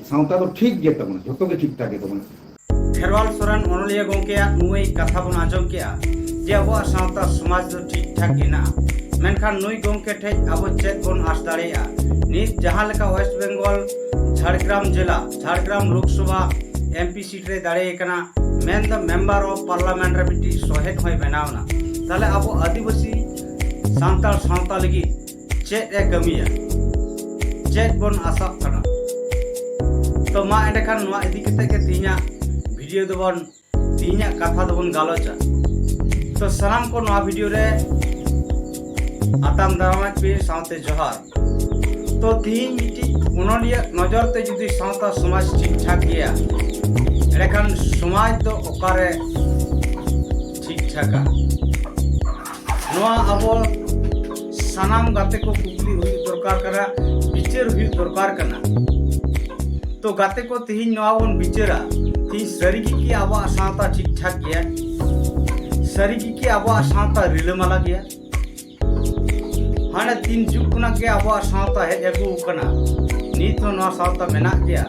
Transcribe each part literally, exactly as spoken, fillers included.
ᱥᱟᱶᱛᱟ ᱫᱚ ᱴᱷᱤᱠ ᱜᱮ ᱛᱟᱵᱚᱱᱟ, ᱡᱷᱚᱛᱚ ᱜᱮ ᱴᱷᱤᱠ ᱴᱷᱟᱠ ᱜᱮ ᱛᱟᱵᱚᱱᱟ᱾ ᱠᱷᱮᱨᱣᱟᱞ ᱥᱚᱨᱮᱱ ᱚᱱᱚᱞᱤᱭᱟᱹ ᱜᱚᱢᱠᱮᱭᱟᱜ ᱱᱩᱭ ᱠᱟᱛᱷᱟ ᱵᱚᱱ ᱟᱸᱡᱚᱢ ᱠᱮᱜᱼᱟ ᱡᱮ ᱟᱵᱚᱣᱟᱜ ᱥᱟᱶᱛᱟ ᱥᱚᱢᱟᱡᱽ ᱫᱚ ᱴᱷᱤᱠ ᱴᱷᱟᱠ ᱜᱮ ᱦᱮᱱᱟᱜᱼᱟ, ᱢᱮᱱᱠᱷᱟᱱ ᱱᱩᱭ ᱜᱚᱢᱠᱮ ᱴᱷᱮᱡ ᱟᱵᱚ ᱪᱮᱫ ᱵᱚᱱ ᱟᱸᱥ ᱫᱟᱲᱮᱭᱟᱜᱼᱟ? ᱱᱤᱛ ᱡᱟᱦᱟᱸ ᱞᱮᱠᱟ ᱣᱮᱥᱴ ᱵᱮᱝᱜᱚᱞ ᱡᱷᱟᱲᱜᱨᱟᱢ ᱡᱮᱞᱟ, ᱡᱷᱟᱲᱜᱨᱟᱢ ᱞᱳᱠᱥᱚᱵᱷᱟ ᱮᱢᱯᱤ ᱥᱤᱴ ᱨᱮ ᱫᱟᱲᱮ ᱟᱠᱟᱱᱟ, ᱢᱮᱱᱫᱚ ᱢᱮᱢᱵᱟᱨ ᱚᱯᱷ ᱯᱟᱨᱞᱟᱢᱮᱱᱴ ᱨᱮ ᱢᱤᱫᱴᱤᱡ ᱥᱚᱦᱮᱫ ᱦᱚᱸᱭ ᱵᱮᱱᱟᱣ ᱮᱱᱟ᱾ ᱛᱟᱦᱞᱮ ᱟᱵᱚ ᱟᱹᱫᱤᱵᱟᱹᱥᱤ ᱥᱟᱱᱛᱟᱲ ᱥᱟᱶᱛᱟ ᱞᱟᱹᱜᱤᱫ ᱪᱮᱫ ᱮ ᱠᱟᱹᱢᱤᱭᱟ? ᱪᱮᱫ ᱵᱚᱱ ᱟᱥᱟᱜ ᱠᱟᱱᱟ? ᱛᱚ ᱢᱟ ᱮᱸᱰᱮᱠᱷᱟᱱ ᱱᱚᱣᱟ ᱤᱫᱤ ᱠᱟᱛᱮ ᱜᱮ ᱛᱮᱦᱮᱧᱟᱜ ᱵᱷᱤᱰᱤᱭᱳ ᱫᱚᱵᱚᱱ, ᱛᱮᱦᱮᱧᱟᱜ ᱠᱟᱛᱷᱟ ᱫᱚᱵᱚᱱ ᱜᱟᱞᱚᱪᱟ᱾ ᱛᱚ ᱥᱟᱱᱟᱢ ᱠᱚ ᱱᱚᱣᱟ ᱵᱷᱤᱰᱤᱭᱳ ᱨᱮ ᱟᱛᱟᱝ ᱫᱟᱨᱟᱢᱮᱫ ᱯᱮ ᱥᱟᱶᱛᱮ ᱡᱚᱦᱟᱨ᱾ ᱛᱚ ᱛᱮᱦᱮᱧ ᱢᱤᱫᱴᱤᱡ ᱚᱱᱚᱞᱤᱭᱟᱹ ᱱᱚᱡᱚᱨ ᱛᱮ ᱡᱩᱫᱤ ᱥᱟᱶᱛᱟ ᱥᱚᱢᱟᱡᱽ ᱴᱷᱤᱠ ᱴᱷᱟᱠ ᱜᱮᱭᱟ, ᱮᱸᱰᱮᱠᱷᱟᱱ ᱥᱚᱢᱟᱡᱽ ᱫᱚ ᱚᱠᱟᱨᱮ ᱴᱷᱤᱠ ᱴᱷᱟᱠᱟ? ᱱᱚᱣᱟ ᱟᱵᱚ ᱥᱟᱱᱟᱢ ᱜᱟᱛᱮ ᱠᱚ ᱠᱩᱠᱞᱤ ᱦᱩᱭᱩᱜ ᱫᱚᱨᱠᱟᱨ ᱠᱟᱱᱟ, ᱵᱤᱪᱟᱹᱨ ᱦᱩᱭᱩᱜ ᱫᱚᱨᱠᱟᱨ ᱠᱟᱱᱟ᱾ ᱛᱚ ᱜᱟᱛᱮ ᱠᱚ, ᱛᱮᱦᱮᱧ ᱱᱚᱣᱟ ᱵᱚᱱ ᱵᱤᱪᱟᱹᱨᱟ, ᱛᱮᱦᱮᱧ ᱥᱟᱹᱨᱤ ᱜᱮ ᱠᱤ ᱟᱵᱚᱣᱟᱜ ᱥᱟᱶᱛᱟ ᱴᱷᱤᱠ ᱴᱷᱟᱠ ᱜᱮᱭᱟ? ᱥᱟᱹᱨᱤ ᱜᱮ ᱠᱤ ᱟᱵᱚᱣᱟᱜ ᱥᱟᱶᱛᱟ ᱨᱤᱞᱟᱹᱢᱟᱞᱟ ᱜᱮᱭᱟ? ᱦᱟᱱᱮ ᱛᱤᱱ ᱡᱩᱜᱽ ᱠᱷᱚᱱᱟᱜ ᱜᱮ ᱟᱵᱚᱣᱟᱜ ᱥᱟᱶᱛᱟ ᱦᱮᱡ ᱟᱹᱜᱩ ᱟᱠᱟᱱᱟ, ᱱᱤᱛ ᱦᱚᱸ ᱱᱚᱣᱟ ᱥᱟᱶᱛᱟ ᱢᱮᱱᱟᱜ ᱜᱮᱭᱟ,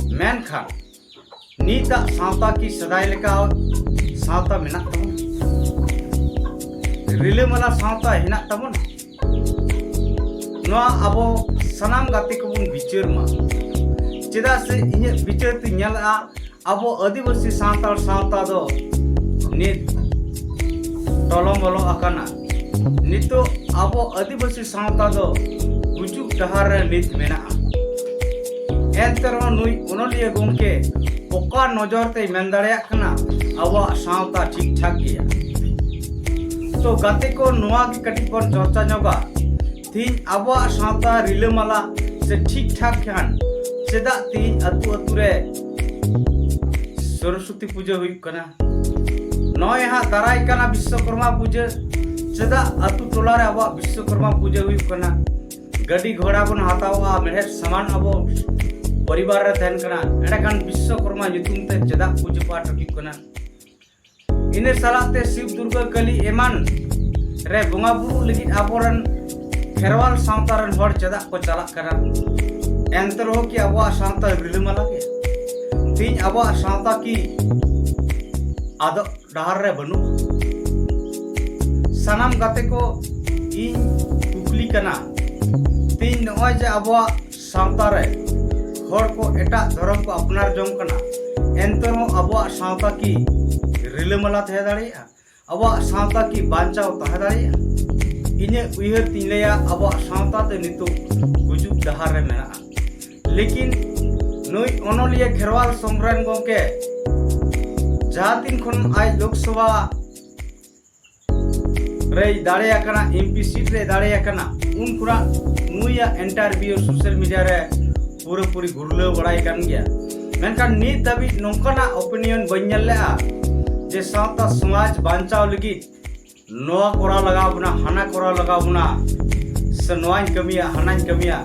ᱢᱮᱱᱠᱷᱟᱱ ᱱᱤᱛᱟᱜ ᱥᱟᱶᱛᱟ ᱠᱤ ᱥᱮᱫᱟᱭ ᱞᱮᱠᱟ ᱥᱟᱶᱛᱟ ᱢᱮᱱᱟᱜ ᱛᱟᱵᱚᱱᱟ? ᱨᱤᱞᱟᱹᱢᱟᱞᱟ ᱥᱟᱶᱛᱟ ᱦᱮᱱᱟᱜ ᱛᱟᱵᱚᱱᱟ? ᱱᱚᱣᱟ ᱟᱵᱚ ᱥᱟᱱᱟᱢ ᱜᱟᱛᱮ ᱠᱚᱵᱚᱱ ᱵᱤᱪᱟᱹᱨ ᱢᱟ᱾ ᱪᱮᱫᱟᱜ ᱥᱮ ᱤᱧᱟᱹᱜ ᱵᱤᱪᱟᱹᱨ ᱛᱮᱧ ᱧᱮᱞᱮᱜᱼᱟ, ᱟᱵᱚ ᱟᱹᱫᱤᱵᱟᱹᱥᱤ ᱥᱟᱱᱛᱟᱲ ᱥᱟᱶᱛᱟ ᱫᱚ ᱱᱤᱛ ᱴᱚᱞᱚᱢᱚᱞᱚ ᱟᱠᱟᱱᱟ᱾ ᱱᱤᱛᱚᱜ ᱟᱵᱚ ᱟᱹᱫᱤᱵᱟᱹᱥᱤ ᱥᱟᱶᱛᱟ ᱫᱚ ᱜᱩᱡᱩᱜ ᱰᱟᱦᱟᱨ ᱨᱮ ᱱᱤᱛ ᱢᱮᱱᱟᱜᱼᱟ᱾ ᱮᱱᱛᱮ ᱨᱮᱦᱚᱸ ᱱᱩᱭ ᱚᱱᱚᱞᱤᱭᱟᱹ ᱜᱚᱢᱠᱮ ᱚᱠᱟ ᱱᱚᱡᱚᱨ ᱛᱮᱭ ᱢᱮᱱ ᱫᱟᱲᱮᱭᱟᱜ ᱠᱟᱱᱟ ᱟᱵᱚᱣᱟᱜ ᱥᱟᱶᱛᱟ ᱴᱷᱤᱠ ᱴᱷᱟᱠ ᱜᱮᱭᱟ? ᱛᱚ ᱜᱟᱛᱮ ᱠᱚ, ᱱᱚᱣᱟ ᱜᱮ ᱠᱟᱹᱴᱤᱡ ᱵᱚᱱ ᱪᱚᱨᱪᱟ ᱧᱚᱜᱟ᱾ ᱛᱤᱦᱤᱧ ᱟᱵᱚᱣᱟᱜ ᱥᱟᱶᱛᱟ ᱨᱤᱞᱟᱹᱢᱟᱞᱟ ᱥᱮ ᱴᱷᱤᱠ ᱴᱷᱟᱠ ᱠᱷᱟᱱ ᱪᱮᱫᱟᱜ ᱛᱤᱦᱤᱧ ᱟᱹᱛᱩ ᱟᱹᱛᱩ ᱨᱮ ᱥᱚᱨᱚᱥᱚᱛᱤ ᱯᱩᱡᱟᱹ ᱦᱩᱭᱩᱜ ᱠᱟᱱᱟ? ᱱᱚᱜᱼᱚᱭ ᱦᱟᱸᱜ ᱫᱟᱨᱟᱭ ᱠᱟᱱᱟ ᱵᱤᱥᱥᱚᱠᱚᱨᱢᱟ ᱯᱩᱡᱟᱹ, ᱪᱮᱫᱟᱜ ᱟᱹᱛᱩ ᱴᱚᱞᱟ ᱨᱮ ᱟᱵᱚᱣᱟᱜ ᱵᱤᱥᱥᱚᱠᱚᱨᱢᱟ ᱯᱩᱡᱟᱹ ᱦᱩᱭᱩᱜ ᱠᱟᱱᱟ? ᱜᱟᱹᱰᱤ ᱜᱷᱚᱲᱟ ᱵᱚᱱ ᱦᱟᱛᱟᱣᱟ, ᱢᱮᱲᱦᱮᱫ ᱥᱟᱢᱟᱱ ᱟᱵᱚ ᱯᱚᱨᱤᱵᱟᱨ ᱨᱮ ᱛᱟᱦᱮᱱ ᱠᱟᱱᱟ, ᱮᱸᱰᱮᱠᱷᱟᱱ ᱵᱤᱥᱥᱚᱠᱚᱨᱢᱟ ᱧᱩᱛᱩᱢ ᱛᱮ ᱪᱮᱫᱟᱜ ᱯᱩᱡᱟᱹ ᱯᱟᱴ ᱦᱩᱭᱩᱜ ᱠᱟᱱᱟ? ᱤᱱᱟᱹ ᱥᱟᱞᱟᱜ ᱛᱮ ᱥᱤᱵ ᱫᱩᱨᱜᱟᱹ ᱠᱟᱹᱞᱤ ᱮᱢᱟᱱ ᱨᱮ ᱵᱚᱸᱜᱟ ᱵᱩᱨᱩ ᱞᱟᱹᱜᱤᱫ ᱟᱵᱚᱨᱮᱱ ᱠᱷᱮᱨᱣᱟᱞ ᱥᱟᱶᱛᱟ ᱨᱮᱱ ᱦᱚᱲ ᱪᱮᱫᱟᱜ ᱠᱚ ᱪᱟᱞᱟᱜ ᱠᱟᱱᱟ? ᱮᱱᱛᱮ ᱨᱮᱦᱚᱸ ᱠᱤ ᱟᱵᱚᱣᱟᱜ ᱥᱟᱶᱛᱟ ᱨᱤᱞᱟᱹᱢᱟᱞᱟ ᱜᱮ? ᱛᱮᱦᱮᱧ ᱟᱵᱚᱣᱟᱜ ᱥᱟᱶᱛᱟ ᱠᱤ ᱟᱫᱚᱜ ᱰᱟᱦᱟᱨ ᱨᱮ ᱵᱟᱹᱱᱩᱜᱼᱟ? ᱥᱟᱱᱟᱢ ᱜᱟᱛᱮ ᱠᱚ, ᱤᱧ ᱠᱩᱠᱞᱤ ᱠᱟᱱᱟ, ᱛᱮᱦᱮᱧ ᱱᱚᱜᱼᱚᱭ ᱡᱮ ᱟᱵᱚᱣᱟᱜ ᱥᱟᱶᱛᱟ ᱨᱮ ᱦᱚᱲ ᱠᱚ ᱮᱴᱟᱜ ᱫᱷᱚᱨᱚᱢ ᱠᱚ ᱟᱯᱱᱟᱨ ᱡᱚᱝ ᱠᱟᱱᱟ, ᱮᱱᱛᱮ ᱨᱮᱦᱚᱸ ᱟᱵᱚᱣᱟᱜ ᱥᱟᱶᱛᱟ ᱠᱤ ᱨᱤᱞᱟᱹᱢᱟᱞᱟ ᱛᱟᱦᱮᱸ ᱫᱟᱲᱮᱭᱟᱜᱼᱟ? ᱟᱵᱚᱣᱟᱜ ᱥᱟᱶᱛᱟ ᱠᱤ ᱵᱟᱧᱪᱟᱣ ᱛᱟᱦᱮᱸ ᱫᱟᱲᱮᱭᱟᱜᱼᱟ? ᱤᱧᱟᱹᱜ ᱩᱭᱦᱟᱹᱨ ᱛᱤᱧ ᱞᱟᱹᱭᱟ, ᱟᱵᱚᱣᱟᱜ ᱥᱟᱶᱛᱟ ᱫᱚ ᱱᱤᱛᱚᱜ ᱜᱩᱡᱩᱜ ᱰᱟᱦᱟᱨ ᱨᱮ ᱢᱮᱱᱟᱜᱼᱟ᱾ ᱞᱮᱠᱤᱱ ᱱᱩᱭ ᱚᱱᱚᱞᱤᱭᱟᱹ ᱠᱷᱮᱨᱣᱟᱞ ᱥᱚᱢᱨᱮᱱ ᱜᱚᱢᱠᱮ ᱡᱟᱦᱟᱸ ᱛᱤᱱ ᱠᱷᱚᱱ ᱟᱡ ᱞᱳᱠᱥᱚᱵᱷᱟ ᱨᱮᱭ ᱫᱟᱲᱮ ᱟᱠᱟᱱᱟ, ᱮᱢ ᱯᱤ ᱥᱤᱴ ᱨᱮᱭ ᱫᱟᱲᱮ ᱟᱠᱟᱱᱟ, ᱩᱱ ᱠᱷᱚᱱᱟᱜ ᱱᱩᱭᱟᱜ ᱤᱱᱴᱟᱨᱵᱷᱤᱭᱩ ᱥᱳᱥᱟᱞ ᱢᱤᱰᱤᱭᱟ ᱨᱮ ᱯᱩᱨᱟᱹᱯᱩᱨᱤ ᱜᱩᱨᱞᱟᱹᱣ ᱵᱟᱲᱟᱭ ᱠᱟᱱ ᱜᱮᱭᱟ᱾ ᱢᱮᱱᱠᱷᱟᱱ ᱱᱤᱛ ᱫᱷᱟᱹᱵᱤᱡ ᱱᱚᱝᱠᱟᱱᱟᱜ ᱳᱯᱤᱱᱤᱭᱚᱱ ᱵᱟᱹᱧ ᱧᱮᱞ ᱞᱮᱜᱼᱟ ᱡᱮ ᱥᱟᱶᱛᱟ ᱥᱚᱢᱟᱡᱽ ᱵᱟᱧᱪᱟᱣ ᱞᱟᱹᱜᱤᱫ ᱱᱚᱣᱟ ᱠᱚᱨᱟᱣ ᱞᱟᱜᱟᱣ ᱵᱚᱱᱟ, ᱦᱟᱱᱟ ᱠᱚᱨᱟᱣ ᱞᱟᱜᱟᱣ ᱵᱚᱱᱟ, ᱥᱮ ᱱᱚᱣᱟᱧ ᱠᱟᱹᱢᱤᱭᱟ, ᱦᱟᱱᱟᱧ ᱠᱟᱹᱢᱤᱭᱟ,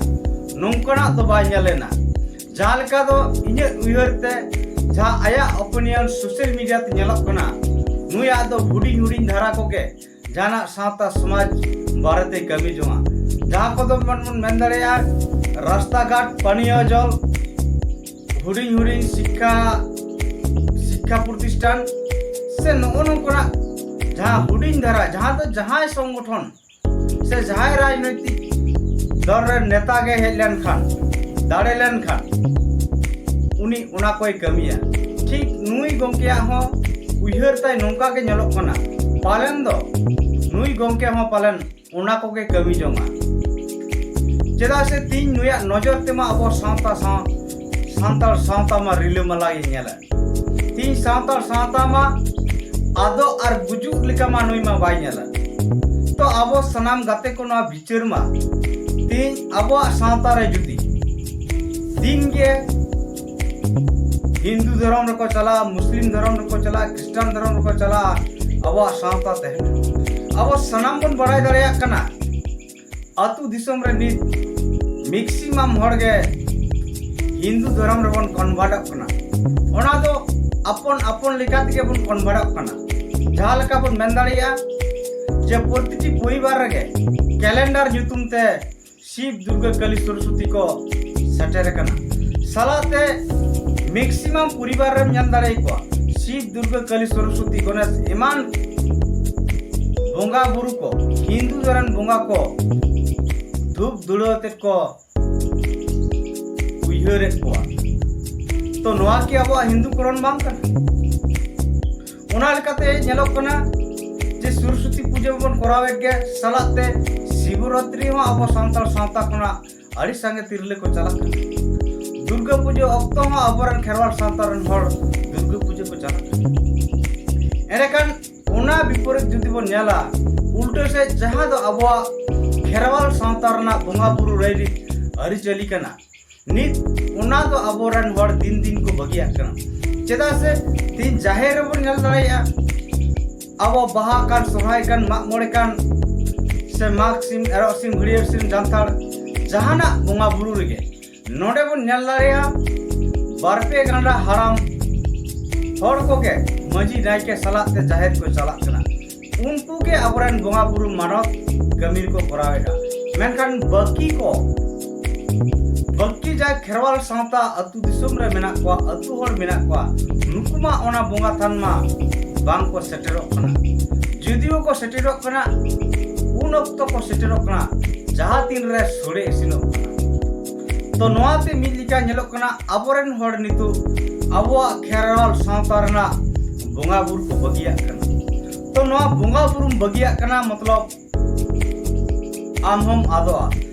ᱱᱚᱝᱠᱟᱱᱟᱜ ᱫᱚ ᱵᱟᱭ ᱧᱮᱞ ᱞᱮᱱᱟ᱾ ᱡᱟᱦᱟᱸ ᱞᱮᱠᱟ ᱫᱚ ᱤᱧᱟᱹᱜ ᱩᱭᱦᱟᱹᱨ ᱛᱮ, ᱡᱟᱦᱟᱸ ᱟᱭᱟᱜ ᱳᱯᱤᱱᱤᱭᱚᱱ ᱥᱳᱥᱟᱞ ᱢᱤᱰᱤᱭᱟ ᱛᱮ ᱧᱮᱞᱚᱜ ᱠᱟᱱᱟ, ᱱᱩᱭᱟᱜ ᱫᱚ ᱦᱩᱰᱤᱧ ᱦᱩᱰᱤᱧ ᱫᱷᱟᱨᱟ ᱠᱚᱜᱮ ᱡᱟᱦᱟᱱᱟᱜ ᱥᱟᱶᱛᱟ ᱥᱚᱢᱟᱡᱽ ᱵᱟᱨᱮᱛᱮ ᱠᱟᱹᱢᱤ ᱡᱚᱝᱟ, ᱡᱟᱦᱟᱸ ᱠᱚᱫᱚ ᱵᱚᱱ, ᱵᱚᱱ ᱢᱮᱱ ᱫᱟᱲᱮᱭᱟᱜᱼᱟ ᱨᱟᱥᱛᱟ ᱜᱷᱟᱴ, ᱯᱟᱱᱤᱭᱚ ᱡᱚᱞ, ᱦᱩᱰᱤᱧ ᱦᱩᱰᱤᱧ ᱥᱤᱠᱠᱷᱟ, ᱥᱤᱠᱠᱷᱟ ᱯᱨᱚᱛᱤᱥᱴᱷᱟᱱ, ᱥᱮ ᱱᱚᱜᱼᱚ ᱱᱚᱝᱠᱟᱱᱟᱜ ᱡᱟᱦᱟᱸ ᱦᱩᱰᱤᱧ ᱫᱷᱟᱨᱟ, ᱡᱟᱦᱟᱸ ᱫᱚ ᱡᱟᱦᱟᱸᱭ ᱥᱚᱝᱜᱚᱴᱷᱚᱱ ᱥᱮ ᱡᱟᱦᱟᱸᱭ ᱨᱟᱡᱽᱱᱳᱭᱛᱤᱠ ᱫᱚᱞ ᱨᱮᱱ ᱱᱮᱛᱟ ᱜᱮ ᱦᱮᱡ ᱞᱮᱱᱠᱷᱟᱱ, ᱫᱟᱲᱮ ᱞᱮᱱᱠᱷᱟᱱ, ᱩᱱᱤ ᱚᱱᱟ ᱠᱚᱭ ᱠᱟᱹᱢᱤᱭᱟ᱾ ᱴᱷᱤᱠ ᱱᱩᱭ ᱜᱚᱢᱠᱮᱭᱟᱜ ᱦᱚᱸ ᱩᱭᱦᱟᱹᱨ ᱛᱟᱭ ᱱᱚᱝᱠᱟ ᱜᱮ ᱧᱮᱞᱚᱜ ᱠᱟᱱᱟ᱾ ᱯᱟᱞᱮᱱ ᱫᱚ ᱱᱩᱭ ᱜᱚᱢᱠᱮ ᱦᱚᱸ ᱯᱟᱞᱮᱱ ᱚᱱᱟ ᱠᱚᱜᱮ ᱠᱟᱹᱢᱤ ᱡᱚᱝᱟ᱾ ᱪᱮᱫᱟᱜ ᱥᱮ ᱛᱤᱦᱤᱧ ᱱᱩᱭᱟᱜ ᱱᱚᱡᱚᱨ ᱛᱮᱢᱟ ᱟᱵᱚ ᱥᱟᱶᱛᱟ ᱥᱟᱶ, ᱥᱟᱱᱛᱟᱲ ᱥᱟᱶᱛᱟ ᱢᱟ ᱨᱤᱞᱟᱹᱢᱟᱞᱟ ᱜᱮ ᱧᱮᱞᱟ᱾ ᱛᱤᱦᱤᱧ ᱥᱟᱱᱛᱟᱲ ᱥᱟᱶᱛᱟ ᱢᱟ ᱟᱫᱚᱜ ᱟᱨ ᱜᱩᱡᱩᱜ ᱞᱮᱠᱟ ᱢᱟ ᱱᱩᱭ ᱢᱟ ᱵᱟᱭ ᱧᱮᱞᱟ᱾ ᱛᱚ ᱟᱵᱚ ᱥᱟᱱᱟᱢ ᱜᱟᱛᱮ ᱠᱚ ᱱᱚᱣᱟ ᱵᱤᱪᱟᱹᱨ ᱢᱟ, ᱛᱤᱦᱤᱧ ᱟᱵᱚᱣᱟᱜ ᱥᱟᱶᱛᱟ ᱨᱮ ᱡᱩᱫᱤ ᱫᱤᱱ ᱜᱮ ᱦᱤᱱᱫᱩ ᱫᱷᱚᱨᱚᱢ ᱨᱮᱠᱚ ᱪᱟᱞᱟᱜᱼᱟ, ᱢᱩᱥᱞᱤᱢ ᱫᱷᱚᱨᱚᱢ ᱨᱮᱠᱚ ᱪᱟᱞᱟᱜᱼᱟ, ᱠᱷᱨᱤᱥᱴᱟᱱ ᱫᱷᱚᱨᱚᱢ ᱨᱮᱠᱚ ᱪᱟᱞᱟᱜᱼᱟ, ᱟᱵᱚᱣᱟᱜ ᱥᱟᱶᱛᱟ ᱛᱟᱦᱮᱱᱟ᱾ ᱟᱵᱚ ᱥᱟᱱᱟᱢ ᱵᱚᱱ ᱵᱟᱲᱟᱭ ᱫᱟᱲᱮᱭᱟᱜ ᱠᱟᱱᱟ, ᱟᱹᱛᱩ ᱫᱤᱥᱚᱢ ᱨᱮ ᱱᱤᱛ ᱢᱮᱠᱥᱤᱢᱟᱢ ᱦᱚᱲ ᱜᱮ ᱦᱤᱱᱫᱩ ᱫᱷᱚᱨᱚᱢ ᱨᱮᱵᱚᱱ ᱠᱚᱱᱵᱷᱟᱨᱴᱚᱜ ᱠᱟᱱᱟ᱾ ᱚᱱᱟ ᱫᱚ ᱟᱯᱚᱱ ᱟᱯᱚᱱ ᱞᱮᱠᱟ ᱛᱮᱜᱮ ᱵᱚᱱ ᱠᱚᱱᱵᱷᱟᱨᱴᱚᱜ ᱠᱟᱱᱟ᱾ ᱡᱟᱦᱟᱸ ᱞᱮᱠᱟ ᱵᱚᱱ ᱢᱮᱱ ᱫᱟᱲᱮᱭᱟᱜᱼᱟ ᱡᱮ ᱯᱨᱚᱛᱤᱴᱤ ᱯᱚᱨᱤᱵᱟᱨ ᱨᱮᱜᱮ ᱠᱮᱞᱮᱱᱰᱟᱨ ᱧᱩᱛᱩᱢ ᱛᱮ ᱥᱤᱵ, ᱫᱩᱨᱜᱟᱹ, ᱠᱟᱹᱞᱤ, ᱥᱚᱨᱚᱥᱚᱛᱤ ᱠᱚ ᱥᱮᱴᱮᱨ ᱟᱠᱟᱱᱟ᱾ ᱥᱟᱞᱟᱜ ᱛᱮ ᱢᱮᱠᱥᱤᱢᱟᱢ ᱯᱚᱨᱤᱵᱟᱨ ᱨᱮᱢ ᱧᱮᱞ ᱫᱟᱲᱮ ᱟᱠᱚᱣᱟ, ᱥᱤᱵ, ᱫᱩᱨᱜᱟᱹ, ᱠᱟᱹᱞᱤ, ᱥᱚᱨᱚᱥᱚᱛᱤ, ᱜᱚᱱᱮᱥ ᱮᱢᱟᱱ ᱵᱚᱸᱜᱟ ᱵᱩᱨᱩ ᱠᱚ, ᱦᱤᱱᱫᱩ ᱫᱷᱚᱨᱚᱢ ᱵᱚᱸᱜᱟ ᱠᱚ ᱫᱷᱩᱯ ᱫᱷᱩᱲᱟᱹ ᱟᱛᱮᱫ ᱠᱚ ᱩᱭᱦᱟᱹᱨᱮᱫ ᱠᱚᱣᱟ᱾ ᱛᱚ ᱱᱚᱣᱟ ᱠᱤ ᱟᱵᱚᱣᱟᱜ ᱦᱤᱱᱫᱩ ᱠᱚᱨᱚᱱ ᱵᱟᱝ ᱠᱟᱱᱟ? ᱚᱱᱟ ᱞᱮᱠᱟᱛᱮ ᱧᱮᱞᱚᱜ ᱠᱟᱱᱟ ᱡᱮ ᱥᱚᱨᱚᱥᱚᱛᱤ ᱯᱩᱡᱟᱹ ᱵᱚᱱ ᱠᱚᱨᱟᱣᱮᱫ ᱜᱮ, ᱥᱟᱞᱟᱜ ᱛᱮ ᱥᱤᱵᱚᱨᱟᱛᱨᱤ ᱦᱚᱸ ᱟᱵᱚ ᱥᱟᱱᱛᱟᱲ ᱥᱟᱶᱛᱟ ᱠᱷᱚᱱᱟᱜ ᱟᱹᱰᱤ ᱥᱟᱸᱜᱮ ᱛᱤᱨᱞᱟᱹ ᱠᱚ ᱪᱟᱞᱟᱜ ᱠᱟᱱᱟ᱾ ᱫᱩᱨᱜᱟᱹ ᱯᱩᱡᱟᱹ ᱚᱠᱛᱚ ᱦᱚᱸ ᱟᱵᱚᱨᱮᱱ ᱠᱷᱮᱨᱣᱟᱞ ᱥᱟᱶᱛᱟ ᱨᱮᱱ ᱦᱚᱲ ᱫᱩᱨᱜᱟᱹ ᱯᱩᱡᱟᱹ ᱠᱚ ᱪᱟᱞᱟᱜ ᱠᱟᱱᱟ᱾ ᱮᱸᱰᱮᱠᱷᱟᱱ ᱚᱱᱟ ᱵᱤᱯᱚᱨᱤᱛ ᱡᱩᱫᱤ ᱵᱚᱱ ᱧᱮᱞᱟ, ᱩᱞᱴᱟᱹ ᱥᱮᱫ ᱡᱟᱦᱟᱸ ᱫᱚ ᱟᱵᱚᱣᱟᱜ ᱠᱷᱮᱨᱣᱟᱞ ᱥᱟᱶᱛᱟ ᱨᱮᱱᱟᱜ ᱵᱚᱸᱜᱟ ᱵᱩᱨᱩ ᱨᱟᱭᱨᱤᱛ ᱟᱹᱨᱤᱪᱟᱹᱞᱤ ᱠᱟᱱᱟ, ᱱᱤᱛ ᱚᱱᱟ ᱫᱚ ᱟᱵᱚᱨᱮᱱ ᱦᱚᱲ ᱫᱤᱱ ᱫᱤᱱ ᱠᱚ ᱵᱟᱹᱜᱤᱭᱟᱜ ᱠᱟᱱᱟ᱾ ᱪᱮᱫᱟᱜ ᱥᱮ ᱛᱤᱦᱤᱧ ᱡᱟᱦᱮᱨ ᱨᱮᱵᱚᱱ ᱧᱮᱞ ᱫᱟᱲᱮᱭᱟᱜᱼᱟ, ᱟᱵᱚ ᱵᱟᱦᱟ ᱠᱟᱱ, ᱥᱚᱨᱦᱟᱭ ᱠᱟᱱ, ᱢᱟᱜ ᱢᱚᱬᱮ ᱠᱟᱱ, ᱥᱮ ᱢᱟᱜᱽ ᱥᱤᱢ, ᱮᱨᱚᱜ ᱥᱤᱢ, ᱦᱟᱹᱲᱭᱟᱹᱨ ᱥᱤᱢ, ᱡᱟᱱᱛᱷᱟᱲ, ᱡᱟᱦᱟᱱᱟᱜ ᱵᱚᱸᱜᱟ ᱵᱩᱨᱩ ᱨᱮᱜᱮ ᱱᱚᱰᱮ ᱵᱚᱱ ᱧᱮᱞ ᱫᱟᱲᱮᱭᱟᱜᱼᱟ, ᱵᱟᱨ ᱯᱮ ᱜᱟᱱᱰᱟ ᱦᱟᱲᱟᱢ ᱦᱚᱲ ᱠᱚᱜᱮ ᱢᱟᱹᱡᱷᱤ ᱱᱟᱭᱠᱮ ᱥᱟᱞᱟᱜ ᱛᱮ ᱡᱟᱦᱮᱨ ᱠᱚ ᱪᱟᱞᱟᱜ ᱠᱟᱱᱟ᱾ ᱩᱱᱠᱩ ᱜᱮ ᱟᱵᱚᱨᱮᱱ ᱵᱚᱸᱜᱟ ᱵᱩᱨᱩ ᱢᱟᱱᱚᱛ ᱠᱟᱹᱢᱤ ᱨᱮᱠᱚ ᱠᱚᱨᱟᱣᱮᱫᱼᱟ᱾ ᱢᱮᱱᱠᱷᱟᱱ ᱵᱟᱹᱠᱤ ᱠᱚ, ᱵᱟᱹᱠᱤ ᱡᱟᱦᱟᱸ ᱠᱷᱮᱨᱣᱟᱞ ᱥᱟᱶᱛᱟ ᱟᱹᱛᱩ ᱫᱤᱥᱚᱢ ᱨᱮ ᱢᱮᱱᱟᱜ ᱠᱚᱣᱟ, ᱟᱹᱛᱩ ᱦᱚᱲ ᱢᱮᱱᱟᱜ ᱠᱚᱣᱟ, ᱱᱩᱠᱩ ᱢᱟ ᱚᱱᱟ ᱵᱚᱸᱜᱟ ᱛᱷᱟᱱ ᱢᱟ ᱵᱟᱝ ᱠᱚ ᱥᱮᱴᱮᱨᱚᱜ ᱠᱟᱱᱟ᱾ ᱡᱩᱫᱤᱭᱳ ᱠᱚ ᱥᱮᱴᱮᱨᱚᱜ ᱠᱟᱱᱟ, ᱩᱱ ᱚᱠᱛᱚ ᱠᱚ ᱥᱮᱴᱮᱨᱚᱜ ᱠᱟᱱᱟ ᱡᱟᱦᱟᱸ ᱛᱤᱱ ᱨᱮ ᱥᱳᱲᱮ ᱤᱥᱤᱱᱚᱜ ᱠᱟᱱᱟ᱾ ᱛᱚ ᱱᱚᱣᱟ ᱛᱮ ᱢᱤᱫ ᱞᱮᱠᱟ ᱧᱮᱞᱚᱜ ᱠᱟᱱᱟ, ᱟᱵᱚᱨᱮᱱ ᱦᱚᱲ ᱱᱤᱛᱚᱜ ᱟᱵᱚᱣᱟᱜ ᱠᱷᱮᱨᱣᱟᱞ ᱥᱟᱶᱛᱟ ᱨᱮᱱᱟᱜ ᱵᱚᱸᱜᱟ ᱵᱩᱨᱩ ᱠᱚ ᱵᱟᱹᱜᱤᱭᱟᱜ ᱠᱟᱱᱟ᱾ ᱛᱚ ᱱᱚᱣᱟ ᱵᱚᱸᱜᱟ ᱵᱩᱨᱩᱢ ᱵᱟᱹᱜᱤᱭᱟᱜ ᱠᱟᱱᱟ, ᱢᱚᱛᱞᱚᱵ ᱟᱢ ᱦᱚᱸᱢ ᱟᱫᱚᱜᱼᱟ᱾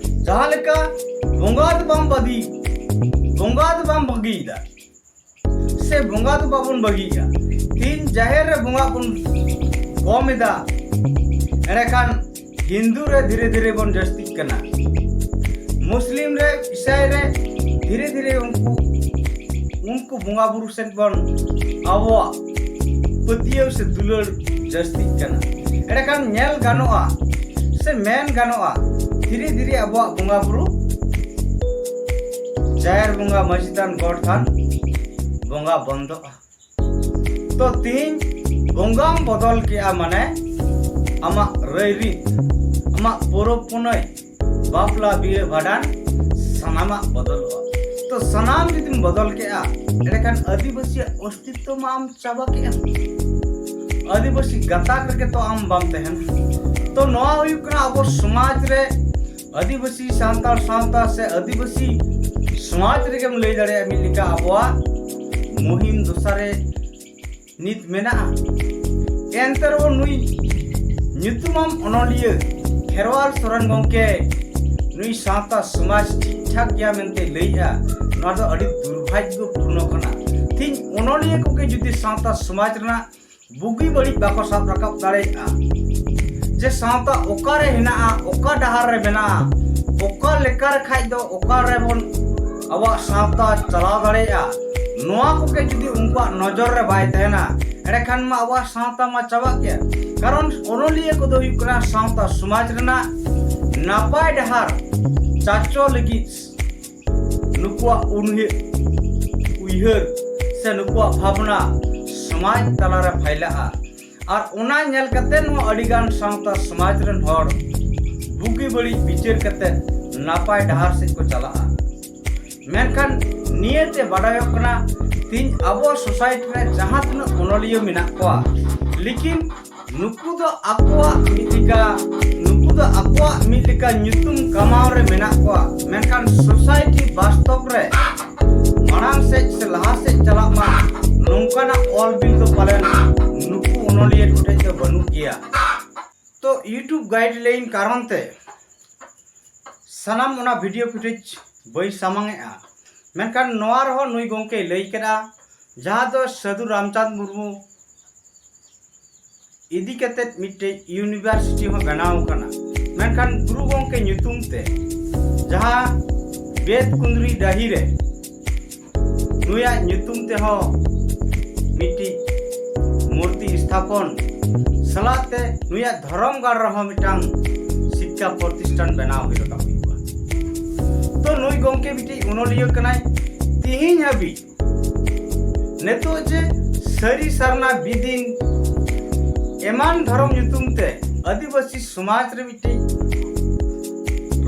ᱡᱟᱦᱟᱸ ᱞᱮᱠᱟ ᱵᱚᱸᱜᱟ ᱫᱚ ᱵᱟᱢ ᱵᱟᱹᱜᱤ, ᱵᱚᱸᱜᱟ ᱫᱚ ᱵᱟᱢ ᱵᱟᱹᱜᱤᱭᱮᱫᱟ, ᱥᱮ ᱵᱚᱸᱜᱟ ᱫᱚ ᱵᱟᱵᱚᱱ ᱵᱟᱹᱜᱤᱭᱮᱫᱟ᱾ ᱛᱤᱦᱤᱧ ᱡᱟᱦᱮᱨ ᱨᱮ ᱵᱚᱸᱜᱟ ᱵᱚᱱ ᱠᱚᱢ ᱮᱫᱟ, ᱮᱸᱰᱮᱠᱷᱟᱱ ᱦᱤᱱᱫᱩ ᱨᱮ ᱫᱷᱤᱨᱮ ᱫᱷᱤᱨᱮ ᱵᱚᱱ ᱡᱟᱹᱥᱛᱤᱜ ᱠᱟᱱᱟ, ᱢᱩᱥᱞᱤᱢ ᱨᱮ, ᱤᱥᱟᱭ ᱨᱮ ᱫᱷᱤᱨᱮ ᱫᱷᱤᱨᱮ ᱩᱱᱠᱩ, ᱩᱱᱠᱩ ᱵᱚᱸᱜᱟ ᱵᱩᱨᱩ ᱥᱮᱫ ᱵᱚᱱ ᱟᱵᱚᱣᱟᱜ ᱯᱟᱹᱛᱭᱟᱹᱣ ᱥᱮ ᱫᱩᱞᱟᱹᱲ ᱡᱟᱹᱥᱛᱤᱜ ᱠᱟᱱᱟ᱾ ᱮᱸᱰᱮᱠᱷᱟᱱ ᱧᱮᱞ ᱜᱟᱱᱚᱜᱼᱟ ᱥᱮ ᱢᱮᱱ ᱜᱟᱱᱚᱜᱼᱟ, ᱫᱷᱤᱨᱮ ᱫᱷᱤᱨᱮ ᱟᱵᱚᱣᱟᱜ ᱵᱚᱸᱜᱟ ᱵᱩᱨᱩ ᱡᱟᱦᱮᱨ ᱵᱚᱸᱜᱟ, ᱢᱟᱹᱡᱷᱤ ᱛᱷᱟᱱ, ᱜᱚᱰ ᱛᱷᱟᱱ ᱵᱚᱸᱜᱟ ᱵᱚᱱᱫᱚᱜᱼᱟ᱾ ᱛᱚ ᱛᱤᱦᱤᱧ ᱵᱚᱸᱜᱟᱢ ᱵᱚᱫᱚᱞ ᱠᱮᱜᱼᱟ, ᱢᱟᱱᱮ ᱟᱢᱟᱜ ᱨᱟᱹᱭᱨᱤᱛ, ᱟᱢᱟᱜ ᱯᱚᱨᱚᱵᱽ ᱯᱩᱱᱟᱹᱭ, ᱵᱟᱯᱞᱟ, ᱵᱤᱦᱟᱹ, ᱵᱷᱟᱸᱰᱟᱱ, ᱥᱟᱱᱟᱢᱟᱜ ᱵᱚᱫᱚᱞᱚᱜᱼᱟ᱾ ᱛᱚ ᱥᱟᱱᱟᱢ ᱡᱩᱫᱤᱢ ᱵᱚᱫᱚᱞ ᱠᱮᱜᱼᱟ, ᱮᱸᱰᱮᱠᱷᱟᱱ ᱟᱹᱫᱤᱵᱟᱹᱥᱤᱭᱟᱜ ᱚᱥᱛᱤᱛᱛᱚ ᱢᱟ ᱟᱢ ᱪᱟᱵᱟ ᱠᱮᱜᱼᱟ᱾ ᱟᱹᱫᱤᱵᱟᱹᱥᱤ ᱜᱟᱛᱟᱠ ᱨᱮᱜᱮ ᱛᱚ ᱟᱢ ᱵᱟᱢ ᱛᱟᱦᱮᱱᱟ᱾ ᱛᱚ ᱱᱚᱣᱟ ᱦᱩᱭᱩᱜ ᱠᱟᱱᱟ ᱟᱵᱚ ᱥᱚᱢᱟᱡᱽ ᱨᱮ ᱟᱹᱫᱤᱵᱟᱹᱥᱤ ᱥᱟᱱᱛᱟᱲ ᱥᱟᱶᱛᱟ ᱥᱮ ᱟᱹᱫᱤᱵᱟᱹᱥᱤ ᱥᱚᱢᱟᱡᱽ ᱨᱮᱜᱮᱢ ᱞᱟᱹᱭ ᱫᱟᱲᱮᱭᱟᱜᱼᱟ ᱢᱤᱫ ᱞᱮᱠᱟ ᱟᱵᱚᱣᱟᱜ ᱢᱩᱦᱤᱢ ᱫᱚᱥᱟ ᱨᱮ ᱱᱤᱛ ᱢᱮᱱᱟᱜᱼᱟ᱾ ᱮᱱᱛᱮ ᱨᱮᱦᱚᱸ ᱱᱩᱭ ᱧᱩᱛᱩᱢᱟᱱ ᱚᱱᱚᱞᱤᱭᱟᱹ ᱠᱷᱮᱨᱣᱟᱞ ᱥᱚᱨᱮᱱ ᱜᱚᱢᱠᱮ ᱱᱩᱭ ᱥᱟᱶᱛᱟ ᱥᱚᱢᱟᱡᱽ ᱴᱷᱤᱠ ᱴᱷᱟᱠ ᱜᱮᱭᱟ ᱢᱮᱱᱛᱮ ᱞᱟᱹᱭᱮᱜᱼᱟ, ᱱᱚᱣᱟ ᱫᱚ ᱟᱹᱰᱤ ᱫᱩᱨᱵᱷᱟᱜᱽᱭᱚᱯᱩᱨᱱᱚ ᱠᱟᱱᱟ᱾ ᱛᱮᱦᱮᱧ ᱚᱱᱚᱞᱤᱭᱟᱹ ᱠᱚᱜᱮ ᱡᱩᱫᱤ ᱥᱟᱶᱛᱟ ᱥᱚᱢᱟᱡᱽ ᱨᱮᱱᱟᱜ ᱵᱩᱜᱤ ᱵᱟᱹᱲᱤᱡ ᱵᱟᱠᱚ ᱥᱟᱵ ᱨᱟᱠᱟᱵ ᱫᱟᱲᱮᱭᱟᱜᱼᱟ, ᱡᱮ ᱥᱟᱶᱛᱟ ᱚᱠᱟᱨᱮ ᱦᱮᱱᱟᱜᱼᱟ, ᱚᱠᱟ ᱰᱟᱦᱟᱨ ᱨᱮ ᱢᱮᱱᱟᱜᱼᱟ, ᱚᱠᱟ ᱞᱮᱠᱟ ᱨᱮ ᱠᱷᱟᱡ ᱫᱚ ᱚᱠᱟ ᱨᱮᱵᱚᱱ ᱟᱵᱚᱣᱟᱜ ᱥᱟᱶᱛᱟ ᱪᱟᱞᱟᱣ ᱫᱟᱲᱮᱭᱟᱜᱼᱟ, ᱱᱚᱣᱟ ᱠᱚᱜᱮ ᱡᱩᱫᱤ ᱩᱱᱠᱩᱣᱟᱜ ᱱᱚᱡᱚᱨ ᱨᱮ ᱵᱟᱭ ᱛᱟᱦᱮᱱᱟ, ᱮᱸᱰᱮᱠᱷᱟᱱ ᱢᱟ ᱟᱵᱚᱣᱟᱜ ᱥᱟᱶᱛᱟ ᱢᱟ ᱪᱟᱵᱟᱜ ᱜᱮᱭᱟ᱾ ᱠᱟᱨᱚᱱ ᱚᱱᱚᱞᱤᱭᱟᱹ ᱠᱚᱫᱚ ᱦᱩᱭᱩᱜ ᱠᱟᱱᱟ ᱥᱟᱶᱛᱟ ᱥᱚᱢᱟᱡᱽ ᱨᱮᱱᱟᱜ ᱱᱟᱯᱟᱭ ᱰᱟᱦᱟᱨ ᱪᱟᱪᱚ ᱞᱟᱹᱜᱤᱫ ᱱᱩᱠᱩᱣᱟᱜ ᱩᱱᱦᱤ-, ᱩᱭᱦᱟᱹᱨ ᱥᱮ ᱱᱩᱠᱩᱣᱟᱜ ᱵᱷᱟᱵᱽᱱᱟ ᱥᱚᱢᱟᱡᱽ ᱛᱟᱞᱟᱨᱮ ᱯᱷᱟᱭᱞᱟᱜᱼᱟ᱾ ᱟᱨ ᱚᱱᱟ ᱧᱮᱞ ᱠᱟᱛᱮ ᱱᱚᱣᱟ ᱟᱹᱰᱤᱜᱟᱱ ᱥᱟᱶᱛᱟ ᱥᱚᱢᱟᱡᱽ ᱨᱮᱱ ᱦᱚᱲ ᱵᱩᱜᱤ ᱵᱟᱹᱲᱤᱡ ᱵᱤᱪᱟᱹᱨ ᱠᱟᱛᱮ ᱱᱟᱯᱟᱭ ᱰᱟᱦᱟᱨ ᱥᱮᱫ ᱠᱚ ᱪᱟᱞᱟᱜᱼᱟ᱾ ᱢᱮᱱᱠᱷᱟᱱ ᱱᱤᱭᱟᱹᱛᱮ ᱵᱟᱰᱟᱭᱚᱜ ᱠᱟᱱᱟ, ᱛᱤᱦᱤᱧ ᱟᱵᱚ ᱥᱳᱥᱟᱭᱴᱤ ᱨᱮ ᱡᱟᱦᱟᱸ ᱛᱤᱱᱟᱹᱜ ᱚᱱᱚᱞᱤᱭᱟᱹ ᱢᱮᱱᱟᱜ ᱠᱚᱣᱟ, ᱞᱮᱠᱤᱱ ᱱᱩᱠᱩ ᱫᱚ ᱟᱠᱚᱣᱟᱜ ᱢᱤᱫ ᱞᱮᱠᱟ, ᱱᱩᱠᱩ ᱫᱚ ᱟᱠᱚᱣᱟᱜ ᱢᱤᱫ ᱞᱮᱠᱟ ᱧᱩᱛᱩᱢ ᱠᱟᱢᱟᱣ ᱨᱮ ᱢᱮᱱᱟᱜ ᱠᱚᱣᱟ, ᱢᱮᱱᱠᱷᱟᱱ ᱥᱳᱥᱟᱭᱴᱤ ᱵᱟᱥᱛᱚᱵ ᱨᱮ ᱢᱟᱲᱟᱝ ᱥᱮᱫ ᱥᱮ ᱞᱟᱦᱟ ᱥᱮᱫ ᱪᱟᱞᱟᱜ ᱢᱟ, ᱱᱚᱝᱠᱟᱱᱟᱜ ᱚᱞ ᱵᱤᱞ ᱫᱚ ᱯᱟᱞᱮᱱ ᱱᱩᱠᱩ ᱚᱱᱚᱞᱤᱭᱟᱹ ᱠᱚᱴᱷᱮᱱ ᱫᱚ ᱵᱟᱹᱱᱩᱜ ᱜᱮᱭᱟ᱾ ᱛᱚ YouTube guideline ᱠᱟᱨᱚᱱ ᱛᱮ ᱥᱟᱱᱟᱢ ᱚᱱᱟ video footage ᱵᱟᱹᱧ ᱥᱟᱢᱟᱝ ᱮᱜᱼᱟ, ᱢᱮᱱᱠᱷᱟᱱ ᱱᱚᱣᱟ ᱨᱮᱦᱚᱸ ᱱᱩᱭ ᱜᱚᱢᱠᱮᱭ ᱞᱟᱹᱭ ᱠᱮᱫᱟ, ᱡᱟᱦᱟᱸ ᱫᱚ ᱥᱟᱹᱫᱷᱩ ᱨᱟᱢᱪᱟᱸᱫᱽ ᱢᱩᱨᱢᱩ ᱤᱫᱤ ᱠᱟᱛᱮᱫ ᱢᱤᱫᱴᱮᱡ university ᱦᱚᱸ ᱵᱮᱱᱟᱣ ᱟᱠᱟᱱᱟ, ᱢᱮᱱᱠᱷᱟᱱ ᱜᱩᱨᱩ ᱜᱚᱢᱠᱮ ᱧᱩᱛᱩᱢ ᱛᱮ ᱡᱟᱦᱟᱸ ᱵᱮᱛᱠᱩᱸᱫᱽᱨᱤ ᱰᱟᱹᱦᱤ ᱨᱮ ᱱᱩᱭᱟᱜ ᱧᱩᱛᱩᱢ ᱛᱮᱦᱚᱸ ᱢᱤᱫᱴᱤᱡ ᱢᱩᱨᱛᱤ ᱥᱛᱷᱟᱯᱚᱱ ᱥᱟᱞᱟᱜ ᱛᱮ ᱱᱩᱭᱟᱜ ᱫᱷᱚᱨᱚᱢ ᱜᱟᱲ ᱨᱮᱦᱚᱸ ᱢᱤᱫᱴᱟᱝ ᱥᱤᱠᱠᱷᱟ ᱯᱨᱚᱛᱤᱥᱴᱷᱟᱱ ᱵᱮᱱᱟᱣ ᱦᱩᱭ ᱨᱟᱠᱟᱵ ᱦᱩᱭᱩᱜᱼᱟ᱾ ᱛᱚ ᱱᱩᱭ ᱜᱚᱢᱠᱮ ᱢᱤᱫᱴᱤᱡ ᱚᱱᱚᱞᱤᱭᱟᱹ ᱠᱟᱱᱟᱭ᱾ ᱛᱤᱦᱤᱧ ᱦᱟᱹᱵᱤᱡ ᱱᱤᱛᱚᱜ ᱡᱮ ᱥᱟᱹᱨᱤ ᱥᱟᱨᱱᱟ ᱵᱤᱫᱤᱱ ᱮᱢᱟᱱ ᱫᱷᱚᱨᱚᱢ ᱧᱩᱛᱩᱢ ᱛᱮ ᱟᱹᱫᱤᱵᱟᱹᱥᱤ ᱥᱚᱢᱟᱡᱽ ᱨᱮ ᱢᱤᱫᱴᱤᱡ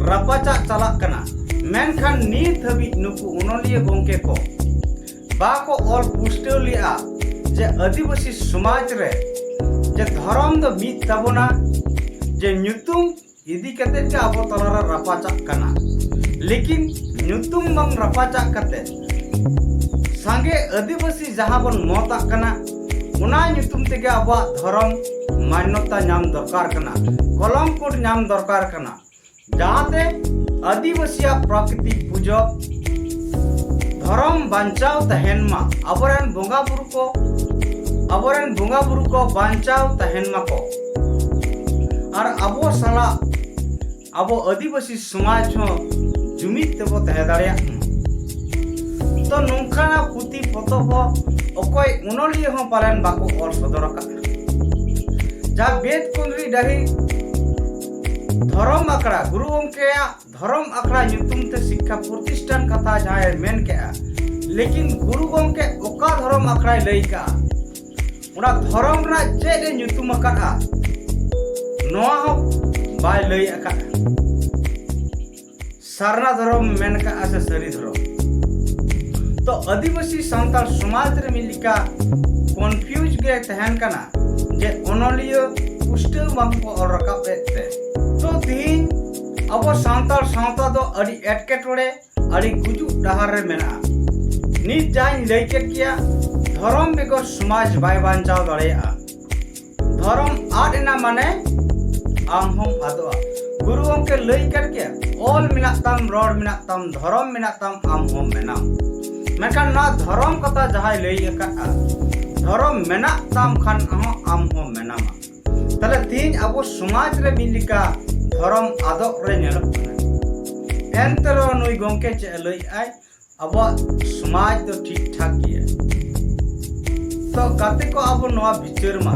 ᱨᱟᱯᱟᱪᱟᱜ ᱪᱟᱞᱟᱜ ᱠᱟᱱᱟ, ᱢᱮᱱᱠᱷᱟᱱ ᱱᱤᱛ ᱦᱟᱹᱵᱤᱡ ᱱᱩᱠᱩ ᱚᱱᱚᱞᱤᱭᱟᱹ ᱜᱚᱢᱠᱮ ᱠᱚ ᱵᱟᱠᱚ ᱚᱞ ᱯᱩᱥᱴᱟᱹᱣ ᱞᱮᱫᱼᱟ ᱡᱮ ᱟᱹᱫᱤᱵᱟᱹᱥᱤ ᱥᱚᱢᱟᱡᱽ ᱨᱮ ᱡᱮ ᱫᱷᱚᱨᱚᱢ ᱫᱚ ᱢᱤᱫ ᱛᱟᱵᱚᱱᱟ, ᱡᱮ ᱧᱩᱛᱩᱢ ᱤᱫᱤ ᱠᱟᱛᱮ ᱜᱮ ᱟᱵᱚ ᱛᱟᱞᱟᱨᱮ ᱨᱟᱯᱟᱪᱟᱜ ᱠᱟᱱᱟ᱾ ᱞᱮᱠᱤᱱ ᱧᱩᱛᱩᱢ ᱵᱟᱝ ᱨᱟᱯᱟᱪᱟᱜ ᱠᱟᱛᱮ ᱥᱟᱸᱜᱮ ᱟᱹᱫᱤᱵᱟᱹᱥᱤ ᱡᱟᱦᱟᱸ ᱵᱚᱱ ᱢᱚᱛᱟᱜ ᱠᱟᱱᱟ, ᱚᱱᱟ ᱧᱩᱛᱩᱢ ᱛᱮᱜᱮ ᱟᱵᱚᱣᱟᱜ ᱫᱷᱚᱨᱚᱢ ᱢᱟᱱᱱᱚᱛᱟ ᱧᱟᱢ ᱫᱚᱨᱠᱟᱨ ᱠᱟᱱᱟ, ᱠᱚᱞᱚᱢ ᱠᱳᱰ ᱧᱟᱢ ᱫᱚᱨᱠᱟᱨ ᱠᱟᱱᱟ, ᱡᱟᱦᱟᱸᱛᱮ ᱟᱹᱫᱤᱵᱟᱹᱥᱤᱭᱟᱜ ᱯᱨᱟᱠᱨᱤᱛᱤᱠ ᱯᱩᱡᱟᱹ ᱫᱷᱚᱨᱚᱢ ᱵᱟᱧᱪᱟᱣ ᱛᱟᱦᱮᱱ ᱢᱟ, ᱟᱵᱚᱨᱮᱱ ᱵᱚᱸᱜᱟ ᱵᱩᱨᱩ ᱠᱚ, ᱟᱵᱚᱨᱮᱱ ᱵᱚᱸᱜᱟ ᱵᱩᱨᱩ ᱠᱚ ᱵᱟᱧᱪᱟᱣ ᱛᱟᱦᱮᱱ ᱢᱟᱠᱚ, ᱟᱨ ᱟᱵᱚ ᱥᱟᱞᱟᱜ ᱟᱵᱚ ᱟᱹᱫᱤᱵᱟᱹᱥᱤ ᱥᱚᱢᱟᱡᱽ ᱦᱚᱸ ᱡᱩᱢᱤᱫ ᱛᱮᱵᱚ ᱛᱟᱦᱮᱸ ᱫᱟᱲᱮᱭᱟᱜ ᱢᱟ᱾ ᱛᱚ ᱱᱚᱝᱠᱟᱱᱟᱜ ᱯᱩᱛᱷᱤ ᱯᱚᱛᱚᱵ ᱦᱚᱸ ᱚᱠᱚᱭ ᱚᱱᱚᱞᱤᱭᱟᱹ ᱦᱚᱸ ᱯᱟᱞᱮᱱ ᱵᱟᱠᱚ ᱚᱞ ᱥᱚᱫᱚᱨ ᱟᱠᱟᱫᱼᱟ᱾ ᱡᱟᱦᱟᱸ ᱵᱮᱫ ᱠᱩᱸᱫᱽᱨᱤ ᱰᱟᱹᱦᱤ ᱫᱷᱚᱨᱚᱢ ᱟᱠᱷᱲᱟ, ᱜᱩᱨᱩ ᱜᱚᱢᱠᱮᱭᱟᱜ ᱫᱷᱚᱨᱚᱢ ᱟᱠᱷᱲᱟ ᱧᱩᱛᱩᱢ ᱛᱮ ᱥᱤᱠᱠᱷᱟ ᱯᱨᱚᱛᱤᱥᱴᱷᱟᱱ ᱠᱟᱛᱷᱟ ᱡᱟᱦᱟᱸᱭ ᱢᱮᱱ ᱠᱮᱜᱼᱟ, ᱞᱮᱠᱤᱱ ᱜᱩᱨᱩ ᱜᱚᱢᱠᱮ ᱚᱠᱟ ᱫᱷᱚᱨᱚᱢ ᱟᱠᱷᱲᱟᱭ ᱞᱟᱹᱭ ᱠᱟᱜᱼᱟ, ᱚᱱᱟ ᱫᱷᱚᱨᱚᱢ ᱨᱮᱱᱟᱜ ᱪᱮᱫ ᱮ ᱧᱩᱛᱩᱢ ᱟᱠᱟᱫᱼᱟ, ᱱᱚᱣᱟ ᱦᱚᱸ ᱵᱟᱭ ᱞᱟᱹᱭ ᱟᱠᱟᱫᱼᱟ᱾ ᱥᱟᱨᱱᱟ ᱫᱷᱚᱨᱚᱢ ᱢᱮᱱ ᱠᱟᱜᱼᱟ ᱥᱮ ᱥᱟᱹᱨᱤ ᱫᱷᱚᱨᱚᱢ? ᱛᱚ ᱟᱹᱫᱤᱵᱟᱹᱥᱤ ᱥᱟᱱᱛᱟᱲ ᱥᱚᱢᱟᱡᱽ ᱨᱮ ᱢᱤᱫ ᱞᱮᱠᱟ ᱠᱚᱱᱯᱷᱤᱭᱩᱡᱽ ᱜᱮ ᱛᱟᱦᱮᱱ ᱠᱟᱱᱟ ᱡᱮ ᱚᱱᱚᱞᱤᱭᱟᱹ ᱯᱩᱥᱴᱟᱹᱣ ᱵᱟᱝ ᱠᱚ ᱚᱞ ᱨᱟᱠᱟᱵ ᱮᱫ ᱛᱮ᱾ ᱛᱚ ᱛᱤᱦᱤᱧ ᱟᱵᱚ ᱥᱟᱱᱛᱟᱲ ᱥᱟᱶᱛᱟ ᱫᱚ ᱟᱹᱰᱤ ᱮᱴᱠᱮᱴᱚᱬᱮ, ᱟᱹᱰᱤ ᱜᱩᱡᱩᱜ ᱰᱟᱦᱟᱨ ᱨᱮ ᱢᱮᱱᱟᱜᱼᱟ᱾ ᱱᱤᱛ ᱡᱟᱦᱟᱸᱧ ᱞᱟᱹᱭ ᱠᱮᱫ ᱜᱮᱭᱟ, ᱫᱷᱚᱨᱚᱢ ᱵᱮᱜᱚᱨ ᱥᱚᱢᱟᱡᱽ ᱵᱟᱭ ᱵᱟᱧᱪᱟᱣ ᱫᱟᱲᱮᱭᱟᱜᱼᱟ᱾ ᱫᱷᱚᱨᱚᱢ ᱟᱫ ᱮᱱᱟ ᱢᱟᱱᱮ ᱟᱢ ᱦᱚᱸᱢ ᱟᱫᱚᱜᱼᱟ᱾ ᱜᱩᱨᱩ ᱜᱚᱢᱠᱮ ᱞᱟᱹᱭ ᱠᱟᱫ ᱜᱮᱭᱟ, ᱚᱞ ᱢᱮᱱᱟᱜ ᱛᱟᱢ, ᱨᱚᱲ ᱢᱮᱱᱟᱜ ᱛᱟᱢ, ᱫᱷᱚᱨᱚᱢ ᱢᱮᱱᱟᱜ ᱛᱟᱢ, ᱟᱢ ᱦᱚᱸᱢ ᱢᱮᱱᱟᱢ᱾ ᱢᱮᱱᱠᱷᱟᱱ ᱱᱚᱣᱟ ᱫᱷᱚᱨᱚᱢ ᱠᱟᱛᱷᱟ ᱡᱟᱦᱟᱸᱭ ᱞᱟᱹᱭ ᱟᱠᱟᱫᱼᱟ, ᱫᱷᱚᱨᱚᱢ ᱢᱮᱱᱟᱜ ᱛᱟᱢ ᱠᱷᱟᱱ ᱦᱚᱸ ᱟᱢ ᱦᱚᱸᱢ ᱢᱮᱱᱟᱢᱟ᱾ ᱛᱟᱦᱞᱮ ᱛᱤᱦᱤᱧ ᱟᱵᱚ ᱥᱚᱢᱟᱡᱽ ᱨᱮ ᱢᱤᱫ ᱞᱮᱠᱟ ᱫᱷᱚᱨᱚᱢ ᱟᱫᱚᱜ ᱨᱮ ᱧᱮᱞᱚᱜ ᱠᱟᱱᱟ᱾ ᱮᱱᱛᱮ ᱨᱮᱦᱚᱸ ᱱᱩᱭ ᱜᱚᱢᱠᱮ ᱪᱮᱫ ᱮ ᱞᱟᱹᱭᱮᱫᱼᱟᱭ, ᱟᱵᱚᱣᱟᱜ ᱥᱚᱢᱟᱡᱽ ᱫᱚ ᱴᱷᱤᱠ ᱴᱷᱟᱠ ᱜᱮᱭᱟ᱾ ᱛᱚ ᱜᱟᱛᱮ ᱠᱚ, ᱟᱵᱚ ᱱᱚᱣᱟ ᱵᱤᱪᱟᱹᱨ ᱢᱟ,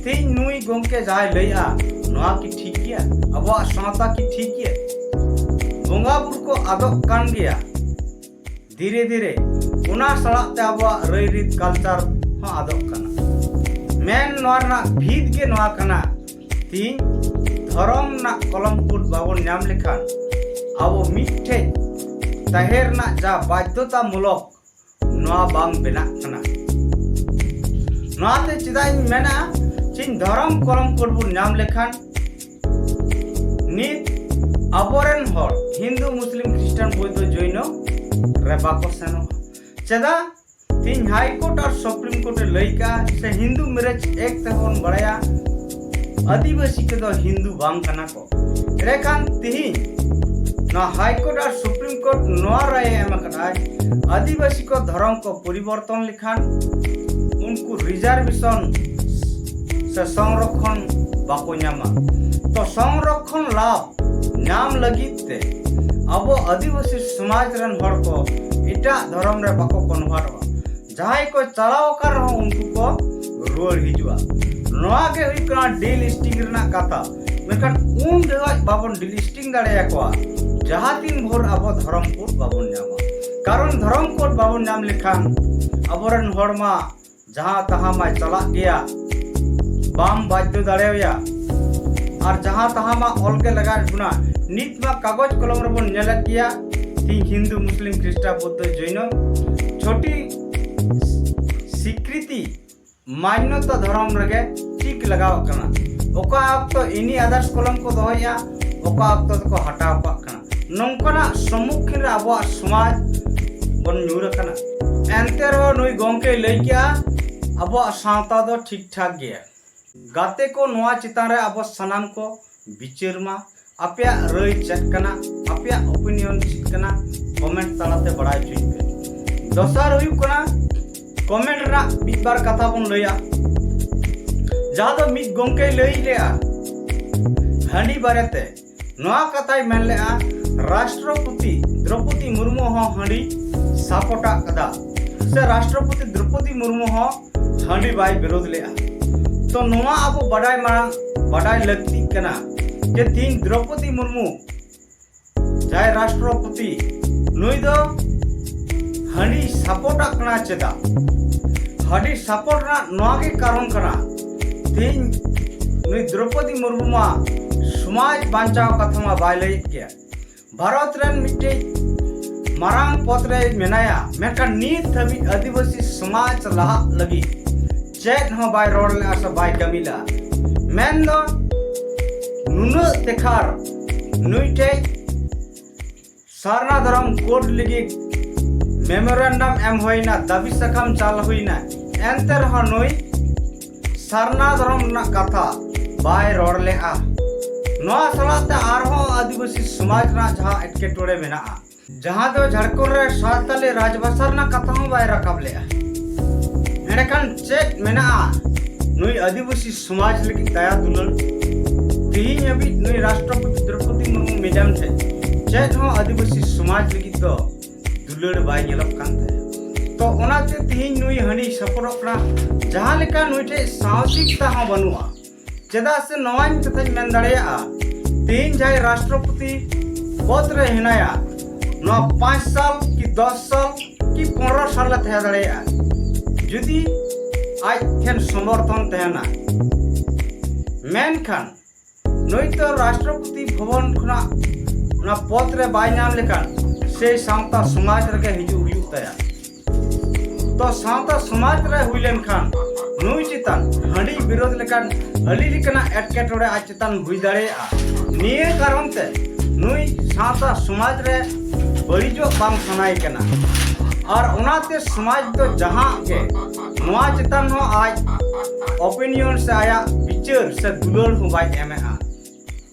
ᱛᱮᱦᱮᱧ ᱱᱩᱭ ᱜᱚᱢᱠᱮ ᱡᱟᱦᱟᱸᱭ ᱞᱟᱹᱭᱮᱜᱼᱟ, ᱱᱚᱣᱟ ᱠᱤ ᱴᱷᱤᱠ ᱜᱮᱭᱟ? ᱟᱵᱚᱣᱟᱜ ᱥᱟᱶᱛᱟ ᱠᱤ ᱴᱷᱤᱠ ᱜᱮᱭᱟ? ᱵᱚᱸᱜᱟ ᱵᱩᱨᱩ ᱠᱚ ᱟᱫᱚᱜ ᱠᱟᱱ ᱜᱮᱭᱟ ᱫᱷᱤᱨᱮ ᱫᱷᱤᱨᱮ, ᱚᱱᱟ ᱥᱟᱞᱟᱜ ᱛᱮ ᱟᱵᱚᱣᱟᱜ ᱨᱟᱹᱭ ᱨᱤᱛ ᱠᱟᱞᱪᱟᱨ ᱦᱚᱸ ᱟᱫᱚᱜ ᱠᱟᱱᱟ᱾ ᱢᱮᱱ ᱱᱚᱣᱟ ᱨᱮᱱᱟᱜ ᱵᱷᱤᱛ ᱜᱮ ᱱᱚᱣᱟ ᱠᱟᱱᱟ, ᱛᱤᱦᱤᱧ ᱫᱷᱚᱨᱚᱢ ᱨᱮᱱᱟᱜ ᱠᱚᱞᱚᱢ ᱠᱳᱰ ᱵᱟᱵᱚᱱ ᱧᱟᱢ ᱞᱮᱠᱷᱟᱱ ᱟᱵᱚ ᱢᱤᱫᱴᱷᱮᱡ ᱛᱟᱦᱮᱸ ᱨᱮᱱᱟᱜ ᱡᱟ ᱵᱟᱫᱽᱫᱷᱚᱛᱟᱢᱩᱞᱚᱠ, ᱱᱚᱣᱟ ᱵᱟᱝ ᱵᱮᱱᱟᱜ ᱠᱟᱱᱟ᱾ ᱱᱚᱣᱟᱛᱮ ᱪᱮᱫᱟᱜ ᱤᱧ ᱢᱮᱱᱟ, ᱪᱤᱧ ᱫᱷᱚᱨᱚᱢ ᱠᱚᱨᱚᱢ ᱠᱳᱰ ᱵᱚᱱ ᱧᱟᱢ ᱞᱮᱠᱷᱟᱱ ᱱᱤᱛ ᱟᱵᱚᱨᱮᱱ ᱦᱚᱲ ᱦᱤᱱᱫᱩ, ᱢᱩᱥᱞᱤᱢ, ᱠᱷᱨᱤᱥᱴᱟᱱ, ᱵᱳᱭᱫᱷᱚ, ᱡᱚᱭᱱᱚ ᱨᱮ ᱵᱟᱠᱚ ᱥᱮᱱᱚᱜᱼᱟ᱾ ᱪᱮᱫᱟᱜ? ᱛᱤᱦᱤᱧ ᱦᱟᱭ ᱠᱳᱨᱴ ᱟᱨ ᱥᱩᱯᱨᱤᱢ ᱠᱳᱨᱴ ᱮ ᱞᱟᱹᱭ ᱠᱟᱜᱼᱟ, ᱥᱮ ᱦᱤᱱᱫᱩ ᱢᱮᱨᱮᱡᱽ ᱮᱠᱴ ᱛᱮᱵᱚᱱ ᱵᱟᱲᱟᱭᱟ, ᱟᱹᱫᱤᱵᱟᱹᱥᱤ ᱠᱚᱫᱚ ᱦᱤᱱᱫᱩ ᱵᱟᱝ ᱠᱟᱱᱟ ᱠᱚ᱾ ᱮᱸᱰᱮᱠᱷᱟᱱ ᱛᱤᱦᱤᱧ ᱱᱚᱣᱟ ᱦᱟᱭ ᱠᱳᱨᱴ ᱟᱨ ᱥᱩᱯᱨᱤᱢ ᱠᱳᱨᱴ ᱱᱚᱣᱟ ᱨᱟᱭ ᱮ ᱮᱢ ᱟᱠᱟᱫᱟ, ᱟᱹᱫᱤᱵᱟᱹᱥᱤ ᱠᱚ ᱫᱷᱚᱨᱚᱢ ᱠᱚ ᱯᱚᱨᱤᱵᱚᱨᱛᱚᱱ ᱞᱮᱠᱷᱟᱱ ᱩᱱᱠᱩ ᱨᱤᱡᱟᱨᱵᱷᱮᱥᱚᱱ ᱥᱮ ᱥᱚᱝᱨᱚᱠᱷᱚᱱ ᱵᱟᱠᱚ ᱧᱟᱢᱟ᱾ ᱛᱚ ᱥᱚᱝᱨᱚᱠᱷᱚᱱ ᱞᱟᱵᱷ ᱧᱟᱢ ᱞᱟᱹᱜᱤᱫ ᱛᱮ ᱟᱵᱚ ᱟᱹᱫᱤᱵᱟᱹᱥᱤ ᱥᱚᱢᱟᱡᱽ ᱨᱮᱱ ᱦᱚᱲ ᱠᱚ ᱮᱴᱟᱜ ᱫᱷᱚᱨᱚᱢ ᱨᱮ ᱵᱟᱠᱚ ᱠᱚᱱᱵᱷᱟᱨᱴᱚᱜᱼᱟ᱾ ᱡᱟᱦᱟᱸᱭ ᱠᱚ ᱪᱟᱞᱟᱣ ᱟᱠᱟᱱ ᱨᱮᱦᱚᱸ ᱩᱱᱠᱩ ᱠᱚ ᱨᱩᱣᱟᱹᱲ ᱦᱤᱡᱩᱜᱼᱟ᱾ ᱱᱚᱣᱟ ᱜᱮ ᱦᱩᱭᱩᱜ ᱠᱟᱱᱟ ᱰᱤᱞᱤᱥᱴᱤᱝ ᱨᱮᱱᱟᱜ ᱠᱟᱛᱷᱟ᱾ ᱢᱮᱱᱠᱷᱟᱱ ᱩᱱ ᱡᱚᱦᱚᱜ ᱵᱟᱵᱚᱱ ᱰᱤᱞᱤᱥᱴᱤᱝ ᱫᱟᱲᱮᱭᱟᱠᱚᱣᱟ, ᱡᱟᱦᱟᱸ ᱛᱤᱱ ᱵᱷᱳᱨ ᱟᱵᱚ ᱫᱷᱚᱨᱚᱢ ᱠᱳᱰ ᱵᱟᱵᱚᱱ ᱧᱟᱢᱟ᱾ ᱠᱟᱨᱚᱱ ᱫᱷᱚᱨᱚᱢ ᱠᱳᱰ ᱵᱟᱵᱚᱱ ᱧᱟᱢ ᱞᱮᱠᱷᱟᱱ ᱟᱵᱚᱨᱮᱱ ᱦᱚᱲ ᱢᱟ ᱡᱟᱦᱟᱸ ᱛᱟᱦᱟᱸ ᱢᱟᱭ ᱪᱟᱞᱟᱜ ᱜᱮᱭᱟ, ᱵᱟᱢ ᱵᱟᱫᱽᱫᱷᱚ ᱫᱟᱲᱮᱣᱟᱭᱟ᱾ ᱟᱨ ᱡᱟᱦᱟᱸ ᱛᱟᱦᱟᱸ ᱢᱟ ᱚᱞ ᱜᱮ ᱞᱟᱜᱟᱣᱮᱫ ᱵᱚᱱᱟ᱾ ᱱᱤᱛ ᱢᱟ ᱠᱟᱜᱚᱡᱽ ᱠᱚᱞᱚᱢ ᱨᱮᱵᱚᱱ ᱧᱮᱞᱮᱫ ᱜᱮᱭᱟ, ᱛᱤᱦᱤᱧ ᱦᱤᱱᱫᱩ, ᱢᱩᱥᱞᱤᱢ, ᱠᱷᱨᱤᱥᱴᱟ, ᱵᱩᱫᱽᱫᱷᱚ, ᱡᱚᱭᱱᱚ, ᱪᱷᱚᱴᱤ ᱥᱤᱠᱨᱤᱛᱤ ᱢᱟᱱᱱᱚᱛᱟ ᱫᱷᱚᱨᱚᱢ ᱨᱮᱜᱮ ᱴᱤᱠ ᱞᱟᱜᱟᱣ ᱠᱟᱱᱟ᱾ ᱚᱠᱟ ᱚᱠᱛᱚ ᱮᱱᱤ ᱟᱫᱟᱨᱥ ᱠᱚᱞᱚᱢ ᱠᱚ ᱫᱚᱦᱚᱭᱮᱫᱼᱟ, ᱚᱠᱟ ᱚᱠᱛᱚ ᱫᱚᱠᱚ ᱦᱟᱴᱟᱣ ᱠᱟᱜ ᱠᱟᱱᱟ᱾ ᱱᱚᱝᱠᱟᱱᱟᱜ ᱥᱚᱢᱢᱩᱠᱷᱤᱱ ᱨᱮ ᱟᱵᱚᱣᱟᱜ ᱥᱚᱢᱟᱡᱽ ᱵᱚᱱ ᱧᱩᱨ ᱟᱠᱟᱱᱟ᱾ ᱮᱱᱛᱮ ᱨᱮᱦᱚᱸ ᱱᱩᱭ ᱜᱚᱢᱠᱮᱭ ᱞᱟᱹᱭ ᱠᱮᱜᱼᱟ, ᱟᱵᱚᱣᱟᱜ ᱥᱟᱶᱛᱟ ᱫᱚ ᱴᱷᱤᱠ ᱴᱷᱟᱠ ᱜᱮᱭᱟ᱾ ᱜᱟᱛᱮ ᱠᱚ, ᱱᱚᱣᱟ ᱪᱮᱛᱟᱱ ᱨᱮ ᱟᱵᱚ ᱥᱟᱱᱟᱢ ᱠᱚ ᱵᱤᱪᱟᱹᱨ ᱢᱟ᱾ ᱟᱯᱮᱭᱟᱜ ᱨᱟᱹᱭ ᱪᱮᱫ ᱠᱟᱱᱟ, ᱟᱯᱮᱭᱟᱜ ᱚᱯᱤᱱᱤᱭᱚᱱ ᱪᱮᱫ ᱠᱟᱱᱟ, ᱠᱚᱢᱮᱱᱴ ᱛᱟᱞᱟᱛᱮ ᱵᱟᱲᱟᱭ ᱦᱚᱪᱚᱧ ᱯᱮ᱾ ᱫᱚᱥᱟᱨ ᱦᱩᱭᱩᱜ ᱠᱟᱱᱟ, ᱠᱚᱢᱮᱱᱴ ᱨᱮᱱᱟᱜ ᱢᱤᱫ ᱵᱟᱨ ᱠᱟᱛᱷᱟ ᱵᱚᱱ ᱞᱟᱹᱭᱟ, ᱡᱟᱦᱟᱸ ᱫᱚ ᱢᱤᱫ ᱜᱚᱢᱠᱮᱭ ᱞᱟᱹᱭ ᱞᱮᱜᱼᱟ ᱦᱟᱺᱰᱤ ᱵᱟᱨᱮᱛᱮ᱾ ᱱᱚᱣᱟ ᱠᱟᱛᱷᱟᱭ ᱢᱮᱱ ᱞᱮᱜᱼᱟ, ᱨᱟᱥᱴᱨᱚᱯᱚᱛᱤ ᱫᱨᱚᱯᱚᱫᱤ ᱢᱩᱨᱢᱩ ᱦᱚᱸ ᱦᱟᱺᱰᱤ ᱥᱟᱯᱚᱴᱟᱜ ᱠᱟᱫᱟ, ᱥᱮ ᱨᱟᱥᱴᱨᱚᱯᱚᱛᱤ ᱫᱨᱚᱯᱚᱫᱤ ᱢᱩᱨᱢᱩ ᱦᱚᱸ ᱦᱟᱺᱰᱤ ᱵᱟᱭ ᱵᱤᱨᱳᱫ ᱞᱮᱜᱼᱟ᱾ ᱛᱚ ᱱᱚᱣᱟ ᱟᱵᱚ ᱵᱟᱰᱟᱭ ᱢᱟᱲᱟᱝ, ᱵᱟᱰᱟᱭ ᱞᱟᱹᱠᱛᱤᱜ ᱠᱟᱱᱟ ᱡᱮ ᱛᱤᱦᱤᱧ ᱫᱨᱚᱯᱚᱫᱤ ᱢᱩᱨᱢᱩ ᱡᱟᱦᱟᱸᱭ ᱨᱟᱥᱴᱨᱚᱯᱚᱛᱤ, ᱱᱩᱭ ᱫᱚ ᱦᱟᱺᱰᱤ ᱥᱟᱯᱚᱴᱟᱜ ᱠᱟᱱᱟ ᱪᱮᱫᱟᱜ? ᱦᱟᱺᱰᱤ ᱥᱟᱯᱚᱴ ᱨᱮᱱᱟᱜ ᱱᱚᱣᱟ ᱜᱮ ᱠᱟᱨᱚᱱ ᱠᱟᱱᱟ, ᱛᱤᱦᱤᱧ ᱱᱩᱭ ᱫᱨᱚᱯᱚᱫᱤ ᱢᱩᱨᱢᱩ ᱢᱟ ᱥᱚᱢᱟᱡᱽ ᱵᱟᱧᱪᱟᱣ ᱠᱟᱛᱷᱟ ᱢᱟ ᱵᱟᱭ ᱞᱟᱹᱭᱮᱫ ᱜᱮᱭᱟ᱾ ᱵᱷᱟᱨᱚᱛ ᱨᱮᱱ ᱢᱤᱫᱴᱮᱡ ᱢᱟᱨᱟᱝ ᱯᱚᱫ ᱨᱮ ᱢᱮᱱᱟᱭᱟ, ᱢᱮᱱᱠᱷᱟᱱ ᱱᱤᱛ ᱫᱷᱟᱹᱵᱤᱡ ᱟᱹᱫᱤᱵᱟᱹᱥᱤ ᱥᱚᱢᱟᱡᱽ ᱞᱟᱦᱟᱜ ᱞᱟᱹᱜᱤᱫ ᱪᱮᱫ ᱦᱚᱸ ᱵᱟᱭ ᱨᱚᱲ ᱞᱮᱫᱼᱟ ᱥᱮ ᱵᱟᱭ ᱠᱟᱹᱢᱤ ᱞᱮᱫᱼᱟ᱾ ᱢᱮᱱᱫᱚ ᱱᱩᱱᱟᱹᱜ ᱛᱮᱠᱷᱟᱨ ᱱᱩᱭ ᱴᱷᱮᱡ ᱥᱟᱨᱱᱟ ᱫᱷᱚᱨᱚᱢ ᱠᱳᱰ ᱞᱟᱹᱜᱤᱫ ᱢᱮᱢᱳᱨᱮᱱᱰᱟᱢ ᱮᱢ ᱦᱩᱭᱱᱟ, ᱫᱟᱹᱵᱤ ᱥᱟᱠᱟᱢ ᱪᱟᱞ ᱦᱩᱭᱱᱟ, ᱮᱱᱛᱮ ᱨᱮᱦᱚᱸ ᱱᱩᱭ ᱥᱟᱨᱱᱟ ᱫᱷᱚᱨᱚᱢ ᱨᱮᱱᱟᱜ ᱠᱟᱛᱷᱟ ᱵᱟᱭ ᱨᱚᱲ ᱞᱮᱫᱼᱟ᱾ ᱱᱚᱣᱟ ᱥᱟᱞᱟᱜ ᱛᱮ ᱟᱨᱦᱚᱸ ᱟᱹᱫᱤᱵᱟᱹᱥᱤ ᱥᱚᱢᱟᱡᱽ ᱨᱮᱱᱟᱜ ᱡᱟᱦᱟᱸ ᱮᱴᱠᱮᱴᱚᱬᱮ ᱢᱮᱱᱟᱜᱼᱟ, ᱡᱟᱦᱟᱸ ᱫᱚ ᱡᱷᱟᱲᱠᱷᱚᱸᱰ ᱨᱮ ᱥᱟᱱᱛᱟᱞᱤ ᱨᱟᱡᱽᱵᱷᱟᱥᱟ ᱨᱮᱱᱟᱜ ᱠᱟᱛᱷᱟ ᱦᱚᱸ ᱵᱟᱭ ᱨᱟᱠᱟᱵ ᱞᱮᱫᱼᱟ᱾ ᱮᱸᱰᱮᱠᱷᱟᱱ ᱪᱮᱫ ᱢᱮᱱᱟᱜᱼᱟ ᱱᱩᱭ ᱟᱹᱫᱤᱵᱟᱹᱥᱤ ᱥᱚᱢᱟᱡᱽ ᱞᱟᱹᱜᱤᱫ ᱫᱟᱭᱟ ᱫᱩᱞᱟᱹᱲ? ᱛᱮᱦᱮᱧ ᱦᱟᱹᱵᱤᱡ ᱱᱩᱭ ᱨᱟᱥᱴᱨᱚᱯᱚᱛᱤ ᱫᱨᱚᱯᱚᱫᱤ ᱢᱩᱨᱢᱩ ᱢᱮᱰᱟᱢ ᱴᱷᱮᱱ ᱪᱮᱫ ᱦᱚᱸ ᱟᱹᱫᱤᱵᱟᱹᱥᱤ ᱥᱚᱢᱟᱡᱽ ᱞᱟᱹᱜᱤᱫ ᱫᱚ ᱫᱩᱞᱟᱹᱲ ᱵᱟᱭ ᱧᱮᱞᱚᱜ ᱠᱟᱱ ᱛᱟᱭᱟ᱾ ᱛᱚ ᱚᱱᱟᱛᱮ ᱛᱮᱦᱮᱧ ᱱᱩᱭ ᱦᱟᱺᱰᱤ ᱥᱟᱯᱚᱴᱚᱜ ᱠᱟᱱᱟ, ᱡᱟᱦᱟᱸ ᱞᱮᱠᱟ ᱱᱩᱭ ᱴᱷᱮᱡ ᱥᱟᱦᱚᱥᱤᱠᱛᱟ ᱦᱚᱸ ᱵᱟᱹᱱᱩᱜᱼᱟ᱾ ᱪᱮᱫᱟᱜ ᱥᱮ ᱱᱚᱣᱟᱧ ᱠᱟᱛᱷᱟᱧ ᱢᱮᱱ ᱫᱟᱲᱮᱭᱟᱜᱼᱟ, ᱛᱮᱦᱮᱧ ᱡᱟᱦᱟᱸᱭ ᱨᱟᱥᱴᱨᱚᱯᱚᱛᱤ ᱯᱚᱫ ᱨᱮ ᱦᱮᱱᱟᱭᱟ, ᱱᱚᱣᱟ ᱯᱟᱸᱪ ᱥᱟᱞ ᱠᱤ ᱫᱚᱥ ᱥᱟᱞ ᱠᱤ ᱯᱚᱱᱨᱚ ᱥᱟᱞ ᱞᱮ ᱛᱟᱦᱮᱸ ᱫᱟᱲᱮᱭᱟᱜᱼᱟ, ᱡᱩᱫᱤ ᱟᱡ ᱴᱷᱮᱱ ᱥᱚᱢᱚᱨᱛᱷᱚᱱ ᱛᱟᱦᱮᱱᱟ᱾ ᱢᱮᱱᱠᱷᱟᱱ ᱱᱩᱭ ᱛᱚ ᱨᱟᱥᱴᱨᱚᱯᱚᱛᱤ ᱵᱷᱚᱵᱚᱱ ᱠᱷᱚᱱᱟᱜ ᱚᱱᱟ ᱯᱚᱫ ᱨᱮ ᱵᱟᱭ ᱧᱟᱢ ᱞᱮᱠᱷᱟᱱ ᱥᱮᱭ ᱥᱟᱶᱛᱟ ᱥᱚᱢᱟᱡᱽ ᱨᱮᱜᱮ ᱦᱤᱡᱩᱜ ᱦᱩᱭᱩᱜ ᱛᱟᱭᱟ᱾ ᱛᱚ ᱥᱟᱶᱛᱟ ᱥᱚᱢᱟᱡᱽ ᱨᱮ ᱦᱩᱭ ᱞᱮᱱᱠᱷᱟᱱ ᱱᱩᱭ ᱪᱮᱛᱟᱱ ᱦᱟᱺᱰᱤ ᱵᱤᱨᱳᱫᱷ ᱞᱮᱠᱟᱱ ᱟᱹᱰᱤ ᱞᱮᱠᱟᱱᱟᱜ ᱮᱴᱠᱮᱴᱚᱬᱮ ᱟᱡ ᱪᱮᱛᱟᱱ ᱦᱩᱭ ᱫᱟᱲᱮᱭᱟᱜᱼᱟ᱾ ᱱᱤᱭᱟᱹ ᱠᱟᱨᱚᱱ ᱛᱮ ᱱᱩᱭ ᱥᱟᱶᱛᱟ ᱥᱚᱢᱟᱡᱽ ᱨᱮ ᱵᱟᱹᱲᱤᱡᱚᱜ ᱵᱟᱝ ᱥᱟᱱᱟᱭᱮ ᱠᱟᱱᱟ᱾ ᱟᱨ ᱚᱱᱟᱛᱮ ᱥᱚᱢᱟᱡᱽ ᱫᱚ ᱡᱟᱦᱟᱸ ᱜᱮ ᱱᱚᱣᱟ ᱪᱮᱛᱟᱱ ᱦᱚᱸ ᱟᱡ ᱚᱯᱤᱱᱤᱭᱚᱱ ᱥᱮ ᱟᱭᱟᱜ ᱵᱤᱪᱟᱹᱨ ᱥᱮ ᱫᱩᱞᱟᱹᱲ ᱦᱚᱸ ᱵᱟᱭ ᱮᱢᱮᱜᱼᱟ᱾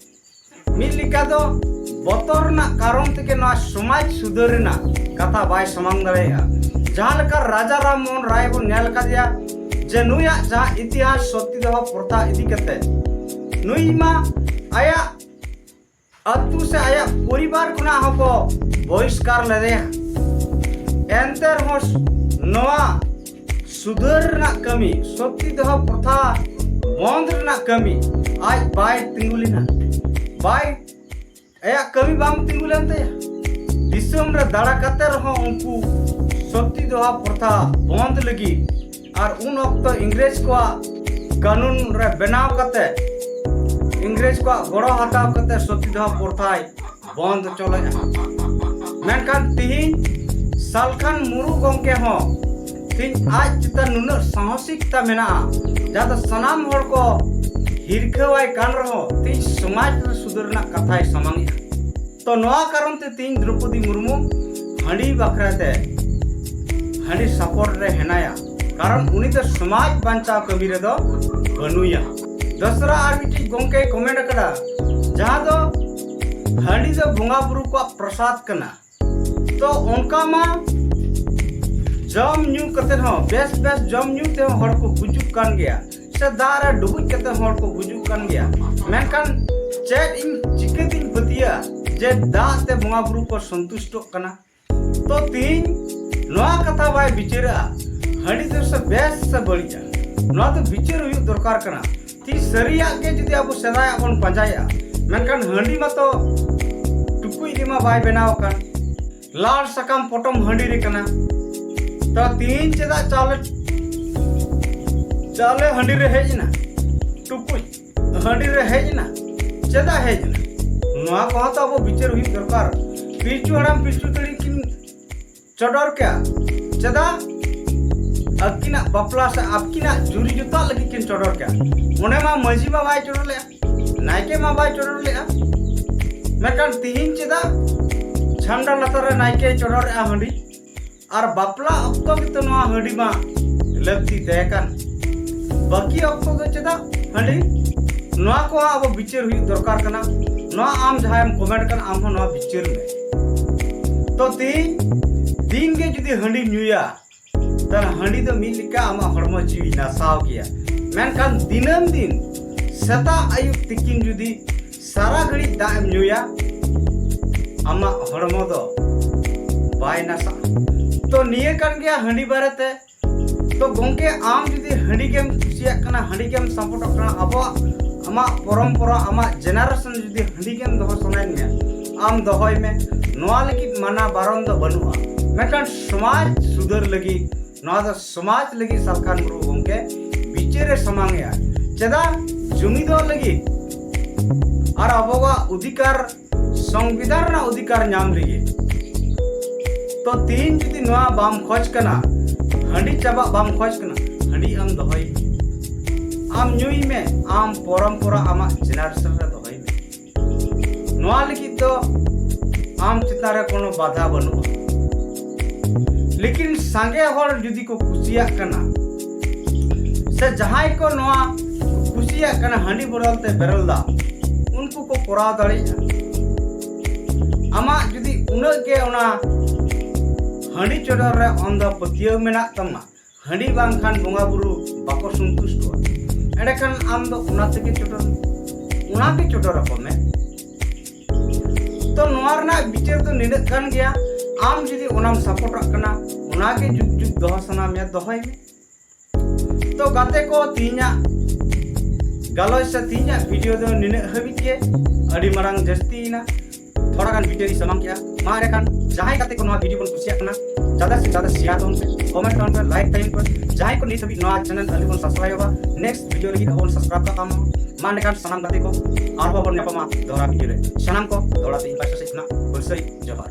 ᱢᱤᱫ ᱞᱮᱠᱟ ᱫᱚ ᱵᱚᱛᱚᱨ ᱨᱮᱱᱟᱜ ᱠᱟᱨᱚᱱ ᱛᱮᱜᱮ ᱱᱚᱣᱟ ᱥᱚᱢᱟᱡᱽ ᱥᱩᱫᱷᱟᱹᱨ ᱨᱮᱱᱟᱜ ᱠᱟᱛᱷᱟ ᱵᱟᱭ ᱥᱟᱢᱟᱝ ᱫᱟᱲᱮᱭᱟᱜᱼᱟ᱾ ᱡᱟᱦᱟᱸ ᱞᱮᱠᱟ ᱨᱟᱡᱟ ᱨᱟᱢ ᱢᱳᱦᱚᱱ ᱨᱟᱭ ᱵᱚᱱ ᱧᱮᱞ ᱟᱠᱟᱫᱮᱭᱟ ᱡᱮ ᱱᱩᱭᱟᱜ ᱡᱟᱦᱟᱸ ᱤᱛᱤᱦᱟᱥ ᱥᱚᱛᱤ ᱫᱚᱦᱚ ᱯᱨᱚᱛᱷᱟ ᱤᱫᱤ ᱠᱟᱛᱮ ᱱᱩᱭ ᱢᱟ ᱟᱭᱟᱜ ᱟᱹᱛᱩ ᱥᱮ ᱟᱭᱟᱜ ᱯᱚᱨᱤᱵᱟᱨ ᱠᱷᱚᱱᱟᱜ ᱦᱚᱸᱠᱚ ᱵᱚᱦᱤᱥᱠᱟᱨ ᱞᱮᱫᱮᱭᱟ᱾ ᱮᱱᱛᱮ ᱨᱮᱦᱚᱸ ᱱᱚᱣᱟ ᱥᱩᱫᱷᱟᱹᱨ ᱨᱮᱱᱟᱜ ᱠᱟᱹᱢᱤ, ᱥᱚᱛᱤ ᱫᱚᱦᱚ ᱯᱨᱚᱛᱷᱟ ᱵᱚᱱᱫ ᱨᱮᱱᱟᱜ ᱠᱟᱹᱢᱤ ᱟᱡ ᱵᱟᱭ ᱛᱤᱸᱜᱩ ᱞᱮᱱᱟ, ᱵᱟᱭ, ᱟᱭᱟᱜ ᱠᱟᱹᱢᱤ ᱵᱟᱝ ᱛᱤᱸᱜᱩ ᱞᱮᱱ ᱛᱟᱭᱟ᱾ ᱫᱤᱥᱚᱢ ᱨᱮ ᱫᱟᱬᱟ ᱠᱟᱛᱮ ᱨᱮᱦᱚᱸ ᱩᱱᱠᱩ ᱥᱚᱛᱤ ᱫᱚᱦᱚ ᱯᱨᱚᱛᱷᱟ ᱵᱚᱱᱫ ᱞᱟᱹᱜᱤᱫ ᱟᱨ ᱩᱱ ᱚᱠᱛᱚ ᱤᱝᱨᱮᱡᱽ ᱠᱚᱣᱟᱜ ᱠᱟᱹᱱᱩᱱ ᱨᱮ ᱵᱮᱱᱟᱣ ᱠᱟᱛᱮ, ᱤᱝᱨᱮᱡᱽ ᱠᱚᱣᱟᱜ ᱜᱚᱲᱚ ᱦᱟᱛᱟᱣ ᱠᱟᱛᱮ ᱥᱚᱛᱤ ᱫᱚᱦᱚ ᱯᱨᱚᱛᱷᱟᱭ ᱵᱚᱱᱫ ᱦᱚᱪᱚ ᱞᱮᱫᱼᱟ᱾ ᱢᱮᱱᱠᱷᱟᱱ ᱛᱤᱦᱤᱧ ᱥᱟᱞᱠᱷᱟᱱ ᱢᱩᱨᱢᱩ ᱜᱚᱢᱠᱮ ᱦᱚᱸ ᱛᱤᱦᱤᱧ ᱟᱡ ᱪᱮᱛᱟᱱ ᱱᱩᱱᱟᱹᱜ ᱥᱟᱦᱚᱥᱤᱠᱛᱟ ᱢᱮᱱᱟᱜᱼᱟ, ᱡᱟᱦᱟᱸ ᱫᱚ ᱥᱟᱱᱟᱢ ᱦᱚᱲ ᱠᱚ ᱦᱤᱨᱠᱷᱟᱹᱣᱟᱭ ᱠᱟᱱ ᱨᱮᱦᱚᱸ ᱛᱤᱦᱤᱧ ᱥᱚᱢᱟᱡᱽ ᱨᱮ ᱥᱩᱫᱷᱟᱹᱨ ᱨᱮᱱᱟᱜ ᱠᱟᱛᱷᱟᱭ ᱥᱟᱢᱟᱝ ᱮᱫᱼᱟ᱾ ᱛᱚ ᱱᱚᱣᱟ ᱠᱟᱨᱚᱱ ᱛᱮ ᱛᱤᱦᱤᱧ ᱫᱨᱚᱯᱚᱫᱤ ᱢᱩᱨᱢᱩ ᱦᱟᱺᱰᱤ ᱵᱟᱠᱷᱨᱟ ᱛᱮ, ᱦᱟᱺᱰᱤ ᱥᱟᱯᱚᱨᱴ ᱨᱮ ᱦᱮᱱᱟᱭᱟ, ᱠᱟᱨᱚᱱ ᱩᱱᱤ ᱫᱚ ᱥᱚᱢᱟᱡᱽ ᱵᱟᱧᱪᱟᱣ ᱠᱟᱹᱢᱤ ᱨᱮᱫᱚ ᱵᱟᱹᱱᱩᱭᱟ᱾ ᱫᱚᱥᱨᱟ ᱟᱨ ᱢᱤᱫᱴᱤᱡ ᱜᱚᱢᱠᱮᱭ ᱠᱚᱢᱮᱱᱴ ᱟᱠᱟᱫᱟ, ᱡᱟᱦᱟᱸ ᱫᱚ ᱦᱟᱺᱰᱤ ᱫᱚ ᱵᱚᱸᱜᱟ ᱵᱩᱨᱩ ᱠᱚᱣᱟᱜ ᱯᱨᱚᱥᱟᱫ ᱠᱟᱱᱟ᱾ ᱛᱚ ᱚᱱᱠᱟ ᱢᱟ ᱡᱚᱢ ᱧᱩ ᱠᱟᱛᱮ ᱦᱚᱸ, ᱵᱮᱥ ᱵᱮᱥ ᱡᱚᱢ ᱧᱩ ᱛᱮᱦᱚᱸ ᱦᱚᱲ ᱠᱚ ᱜᱩᱡᱩᱜ ᱠᱟᱱ ᱜᱮᱭᱟ, ᱥᱮ ᱫᱟᱜ ᱨᱮ ᱰᱩᱵᱩᱡ ᱠᱟᱛᱮ ᱦᱚᱲ ᱠᱚ ᱜᱩᱡᱩᱜ ᱠᱟᱱ ᱜᱮᱭᱟ᱾ ᱢᱮᱱᱠᱷᱟᱱ ᱪᱮᱫ ᱤᱧ ᱪᱤᱠᱟᱹᱛᱤᱧ ᱯᱟᱹᱛᱭᱟᱹᱜᱼᱟ ᱡᱮ ᱫᱟᱜ ᱛᱮ ᱵᱚᱸᱜᱟ ᱵᱩᱨᱩ ᱠᱚ ᱥᱚᱱᱛᱩᱥᱴᱚᱜ ᱠᱟᱱᱟ? ᱛᱚ ᱛᱤᱦᱤᱧ ᱱᱚᱣᱟ ᱠᱟᱛᱷᱟ ᱵᱟᱭ ᱵᱤᱪᱟᱹᱨᱟ, ᱦᱟᱺᱰᱤ ᱫᱚ ᱥᱮ ᱵᱮᱥ ᱥᱮ ᱵᱟᱹᱲᱤᱡᱼᱟ, ᱱᱚᱣᱟ ᱫᱚ ᱵᱤᱪᱟᱹᱨ ᱦᱩᱭᱩᱜ ᱫᱚᱨᱠᱟᱨ ᱠᱟᱱᱟ᱾ ᱛᱤᱦᱤᱧ ᱥᱟᱹᱨᱤᱭᱟᱜ ᱜᱮ ᱡᱩᱫᱤ ᱟᱵᱚ ᱥᱮᱫᱟᱭᱟᱜ ᱵᱚᱱ ᱯᱟᱸᱡᱟᱭᱟ, ᱢᱮᱱᱠᱷᱟᱱ ᱦᱟᱺᱰᱤ ᱢᱟᱛᱚ ᱴᱩᱠᱩᱡ ᱨᱮᱢᱟ ᱵᱟᱭ ᱵᱮᱱᱟᱣ ᱟᱠᱟᱱ, ᱞᱟᱲ ᱥᱟᱠᱟᱢ ᱯᱚᱴᱚᱢ ᱦᱟᱺᱰᱤ ᱨᱮ ᱠᱟᱱᱟ᱾ ᱛᱚ ᱛᱤᱦᱤᱧ ᱪᱮᱫᱟᱜ ᱪᱟᱣᱞᱮ, ᱪᱟᱣᱞᱮ ᱦᱟᱺᱰᱤ ᱨᱮ ᱦᱮᱡ ᱮᱱᱟ, ᱴᱩᱠᱩᱡ ᱦᱟᱺᱰᱤ ᱨᱮ ᱦᱮᱡ ᱮᱱᱟ, ᱪᱮᱫᱟᱜ ᱦᱮᱡ ᱮᱱᱟ? ᱱᱚᱣᱟ ᱠᱚᱦᱚᱸ ᱛᱚ ᱟᱵᱚ ᱵᱤᱪᱟᱹᱨ ᱦᱩᱭᱩᱜ ᱫᱚᱨᱠᱟᱨ᱾ ᱯᱤᱞᱪᱩ ᱦᱟᱲᱟᱢ ᱯᱤᱞᱪᱩ ᱛᱟᱹᱲᱤ ᱠᱤᱱ ᱪᱚᱰᱚᱨ ᱠᱮᱜᱼᱟ, ᱪᱮᱫᱟᱜ? ᱟᱹᱠᱤᱱᱟᱜ ᱵᱟᱯᱞᱟ ᱥᱮ ᱟᱹᱠᱤᱱᱟᱜ ᱡᱩᱨᱤ ᱡᱚᱛᱟᱜ ᱞᱟᱹᱜᱤᱫ ᱠᱤᱱ ᱪᱚᱰᱚᱨ ᱠᱮᱜᱼᱟ᱾ ᱚᱸᱰᱮ ᱢᱟ ᱢᱟᱹᱡᱷᱤ ᱢᱟ ᱵᱟᱭ ᱪᱚᱰᱚᱨ ᱞᱮᱜᱼᱟ, ᱱᱟᱭᱠᱮ ᱢᱟ ᱵᱟᱭ ᱪᱚᱰᱚᱨ ᱞᱮᱜᱼᱟ᱾ ᱢᱮᱱᱠᱷᱟᱱ ᱛᱤᱦᱤᱧ ᱪᱮᱫᱟᱜ ᱪᱷᱟᱢᱰᱟ ᱞᱟᱛᱟᱨ ᱨᱮ ᱱᱟᱭᱠᱮ ᱪᱚᱰᱚᱨᱮᱜᱼᱟ ᱦᱟᱺᱰᱤ? ᱟᱨ ᱵᱟᱯᱞᱟ ᱚᱠᱛᱚ ᱜᱮᱛᱚ ᱱᱚᱣᱟ ᱦᱟᱺᱰᱤ ᱢᱟ ᱞᱟᱹᱠᱛᱤ ᱛᱟᱦᱮᱸ ᱠᱟᱱ, ᱵᱟᱹᱠᱤ ᱚᱠᱛᱚ ᱫᱚ ᱪᱮᱫᱟᱜ ᱦᱟᱺᱰᱤ? ᱱᱚᱣᱟ ᱠᱚ ᱟᱵᱚ ᱵᱤᱪᱟᱹᱨ ᱦᱩᱭᱩᱜ ᱫᱚᱨᱠᱟᱨ ᱠᱟᱱᱟ᱾ ᱱᱚᱣᱟ ᱟᱢ ᱡᱟᱦᱟᱸᱭᱮᱢ ᱠᱚᱢᱮᱱᱴ ᱠᱟᱱᱟ, ᱟᱢ ᱦᱚᱸ ᱱᱚᱣᱟ ᱵᱤᱪᱟᱹᱨ ᱢᱮ᱾ ᱛᱚ ᱛᱤᱦᱤᱧ ᱫᱤᱱ ᱜᱮ ᱡᱩᱫᱤ ᱦᱟᱺᱰᱤᱢ ᱧᱩᱭᱟ, ᱛᱟᱦᱞᱮ ᱦᱟᱺᱰᱤ ᱫᱚ ᱢᱤᱫ ᱞᱮᱠᱟ ᱟᱢᱟᱜ ᱦᱚᱲᱢᱚ ᱡᱤᱣᱤ ᱱᱟᱥᱟᱣ ᱜᱮᱭᱟ᱾ ᱢᱮᱱᱠᱷᱟᱱ ᱫᱤᱱᱟᱹᱢ ᱫᱤᱱ ᱥᱮᱛᱟᱜ ᱟᱹᱭᱩᱵ ᱛᱤᱠᱤᱱ ᱡᱩᱫᱤ ᱥᱟᱨᱟ ᱜᱷᱟᱹᱲᱤᱡ ᱫᱟᱜ ᱮᱢ ᱧᱩᱭᱟ, ᱟᱢᱟᱜ ᱦᱚᱲᱢᱚ ᱫᱚ ᱵᱟᱭ ᱱᱟᱥᱟᱜᱼᱟ᱾ ᱛᱚ ᱱᱤᱭᱟᱹ ᱠᱟᱱ ᱜᱮᱭᱟ ᱦᱟᱺᱰᱤ ᱵᱟᱨᱮᱛᱮ᱾ ᱛᱚ ᱜᱚᱢᱠᱮ, ᱟᱢ ᱡᱩᱫᱤ ᱦᱟᱺᱰᱤ ᱜᱮᱢ ᱠᱩᱥᱤᱭᱟᱜ ᱠᱟᱱᱟ, ᱦᱟᱺᱰᱤ ᱜᱮᱢ ᱥᱟᱯᱳᱨᱴᱚᱜ ᱠᱟᱱᱟ, ᱟᱵᱚᱣᱟᱜ, ᱟᱢᱟᱜ ᱯᱚᱨᱚᱢᱯᱚᱨᱟ, ᱟᱢᱟᱜ ᱡᱮᱱᱟᱨᱮᱥᱚᱱ ᱡᱩᱫᱤ ᱦᱟᱺᱰᱤ ᱜᱮᱢ ᱫᱚᱦᱚ ᱥᱟᱱᱟᱭᱮᱫ ᱢᱮᱭᱟ, ᱟᱢ ᱫᱚᱦᱚᱭ ᱢᱮ, ᱱᱚᱣᱟ ᱞᱟᱹᱜᱤᱫ ᱢᱟᱱᱟ ᱵᱟᱨᱚᱱ ᱫᱚ ᱵᱟᱹᱱᱩᱜᱼᱟ᱾ ᱢᱮᱱᱠᱷᱟᱱ ᱥᱚᱢᱟᱡᱽ ᱥᱩᱫᱷᱟᱹᱨ ᱞᱟᱹᱜᱤᱫ, ᱱᱚᱣᱟ ᱫᱚ ᱥᱚᱢᱟᱡᱽ ᱞᱟᱹᱜᱤᱫ ᱥᱟᱞᱠᱷᱟᱱ ᱢᱩᱨᱢᱩ ᱜᱚᱢᱠᱮ ᱵᱤᱪᱟᱹᱨᱮ ᱥᱟᱢᱟᱝ ᱮᱜᱼᱟ᱾ ᱪᱮᱫᱟᱜ? ᱡᱩᱢᱤᱫᱚᱜ ᱞᱟᱹᱜᱤᱫ ᱟᱨ ᱟᱵᱚᱣᱟᱜ ᱚᱫᱷᱤᱠᱟᱨ ᱥᱚᱝᱵᱤᱫᱷᱟᱱ ᱨᱮᱱᱟᱜ ᱚᱫᱷᱤᱠᱟᱨ ᱧᱟᱢ ᱞᱟᱹᱜᱤᱫ᱾ ᱛᱚ ᱛᱤᱦᱤᱧ ᱡᱩᱫᱤ ᱱᱚᱣᱟ ᱵᱟᱢ ᱠᱷᱚᱡᱽ ᱠᱟᱱᱟ, ᱦᱟᱺᱰᱤ ᱪᱟᱵᱟᱜ ᱵᱟᱢ ᱠᱷᱚᱡᱽ ᱠᱟᱱᱟ, ᱦᱟᱺᱰᱤ ᱟᱢ ᱫᱚᱦᱚᱭ ᱢᱮ, ᱟᱢ ᱧᱩᱭ ᱢᱮ, ᱟᱢ ᱯᱚᱨᱚᱢᱯᱚᱨᱟ ᱟᱢᱟᱜ ᱡᱮᱱᱟᱨᱮᱥᱚᱱ ᱨᱮ ᱫᱚᱦᱚᱭ ᱢᱮ᱾ ᱱᱚᱣᱟ ᱞᱟᱹᱜᱤᱫ ᱫᱚ ᱟᱢ ᱪᱮᱛᱟᱱ ᱨᱮ ᱠᱳᱱᱳ ᱵᱟᱫᱷᱟ ᱵᱟᱹᱱᱩᱜᱼᱟ᱾ ᱞᱮᱠᱤᱱ ᱥᱟᱸᱜᱮ ᱦᱚᱲ ᱡᱩᱫᱤ ᱠᱚ ᱠᱩᱥᱤᱭᱟᱜ ᱠᱟᱱᱟ, ᱥᱮ ᱡᱟᱦᱟᱸᱭ ᱠᱚ ᱱᱚᱣᱟ ᱠᱩᱥᱤᱭᱟᱜ ᱠᱟᱱᱟ ᱦᱟᱺᱰᱤ ᱵᱚᱫᱚᱞ ᱛᱮ ᱵᱮᱨᱮᱞ ᱫᱟᱜ, ᱩᱱᱠᱩ ᱠᱚ ᱠᱚᱨᱟᱣ ᱫᱟᱲᱮᱭᱟᱜᱼᱟ᱾ ᱟᱢᱟᱜ ᱡᱩᱫᱤ ᱩᱱᱟᱹᱜ ᱜᱮ ᱚᱱᱟ ᱦᱟᱺᱰᱤ ᱪᱚᱰᱚᱨ ᱨᱮ ᱚᱱᱫᱷᱚ ᱯᱟᱹᱛᱭᱟᱹᱣ ᱢᱮᱱᱟᱜ ᱛᱟᱢᱟ, ᱦᱟᱺᱰᱤ ᱵᱟᱝᱠᱷᱟᱱ ᱵᱚᱸᱜᱟ ᱵᱩᱨᱩ ᱵᱟᱠᱚ ᱥᱚᱱᱛᱩᱥᱴᱚᱜᱼᱟ, ᱮᱸᱰᱮᱠᱷᱟᱱ ᱟᱢ ᱫᱚ ᱚᱱᱟ ᱛᱮᱜᱮ ᱪᱚᱰᱚᱨ ᱢᱮ, ᱚᱱᱟ ᱜᱮ ᱪᱚᱰᱚᱨ ᱟᱠᱚ ᱢᱮ᱾ ᱛᱚ ᱱᱚᱣᱟ ᱨᱮᱱᱟᱜ ᱵᱤᱪᱟᱹᱨ ᱫᱚ ᱱᱤᱱᱟᱹᱜ ᱠᱟᱱ ᱜᱮᱭᱟ, ᱟᱢ ᱡᱩᱫᱤ ᱚᱱᱟᱢ ᱥᱟᱯᱳᱨᱴᱟᱜ ᱠᱟᱱᱟ, ᱚᱱᱟ ᱜᱮ ᱡᱩᱜᱽ ᱡᱩᱜᱽ ᱫᱚᱦᱚ ᱥᱟᱱᱟ ᱢᱮᱭᱟ, ᱫᱚᱦᱚᱭ ᱢᱮ᱾ ᱛᱚ ᱜᱟᱛᱮ ᱠᱚ, ᱛᱤᱦᱤᱧᱟᱜ ᱜᱟᱞᱚᱪ ᱥᱮ ᱛᱤᱦᱤᱧᱟᱜ ᱵᱷᱤᱰᱤᱭᱳ ᱫᱚ ᱱᱤᱱᱟᱹᱜ ᱦᱟᱹᱵᱤᱡ ᱜᱮ᱾ ᱟᱹᱰᱤ ᱢᱟᱨᱟᱝ ᱡᱟᱹᱥᱛᱤᱭᱮᱱᱟ, ᱛᱷᱚᱲᱟ ᱜᱟᱱ ᱵᱷᱤᱰᱤᱭᱳ ᱤᱧ ᱥᱟᱢᱟᱝ ᱠᱮᱜᱼᱟ᱾ ᱢᱟ ᱮᱸᱰᱮᱠᱷᱟᱱ ᱡᱟᱦᱟᱸᱭ ᱜᱟᱛᱮ ᱠᱚ ᱱᱚᱣᱟ ᱵᱷᱤᱰᱤᱭᱳ ᱵᱚᱱ ᱠᱩᱥᱤᱭᱟᱜ ᱠᱟᱱᱟ, ᱡᱟᱫᱟ ᱥᱮ ᱡᱟᱫᱟ ᱥᱮᱭᱟᱨ ᱛᱟᱵᱚᱱ ᱯᱮ, ᱠᱚᱢᱮᱱᱴ ᱛᱟᱵᱚᱱ ᱯᱮ, ᱞᱟᱭᱤᱠ ᱛᱟᱵᱚᱱ ᱯᱮ᱾ ᱡᱟᱦᱟᱸᱭ ᱠᱚ ᱱᱤᱛ ᱦᱟᱹᱵᱤᱡ ᱱᱚᱣᱟ ᱪᱮᱱᱮᱞ ᱟᱹᱞᱤᱧ ᱵᱚᱱ ᱥᱟᱵᱥᱠᱨᱟᱭᱤᱵᱟ, ᱱᱮᱠᱥᱴ ᱵᱷᱤᱰᱤᱭᱳ ᱞᱟᱹᱜᱤᱫ ᱟᱵᱚ ᱵᱚᱱ ᱥᱟᱵᱥᱠᱨᱟᱭᱤᱵ ᱠᱟᱜ ᱛᱟᱵᱚᱱ᱾ ᱢᱟ ᱮᱸᱰᱮᱠᱷᱟᱱ ᱥᱟᱱᱟᱢ ᱜᱟᱛᱮ ᱠᱚ, ᱟᱨᱦᱚᱸ ᱵᱚᱱ ᱧᱟᱯᱟᱢᱟ ᱫᱚᱦᱲᱟ ᱵᱷᱤᱰᱤᱭᱳ ᱨᱮ᱾ ᱥᱟᱱᱟᱢ ᱠᱚ ᱫᱚᱦᱲᱟ ᱛᱮ ᱤᱧ ᱯᱟᱦᱴᱟ ᱥᱮᱫ ᱠᱷᱚᱱᱟᱜ ᱦᱩᱞᱥᱟᱹᱭ ᱡᱚᱦᱟᱨ᱾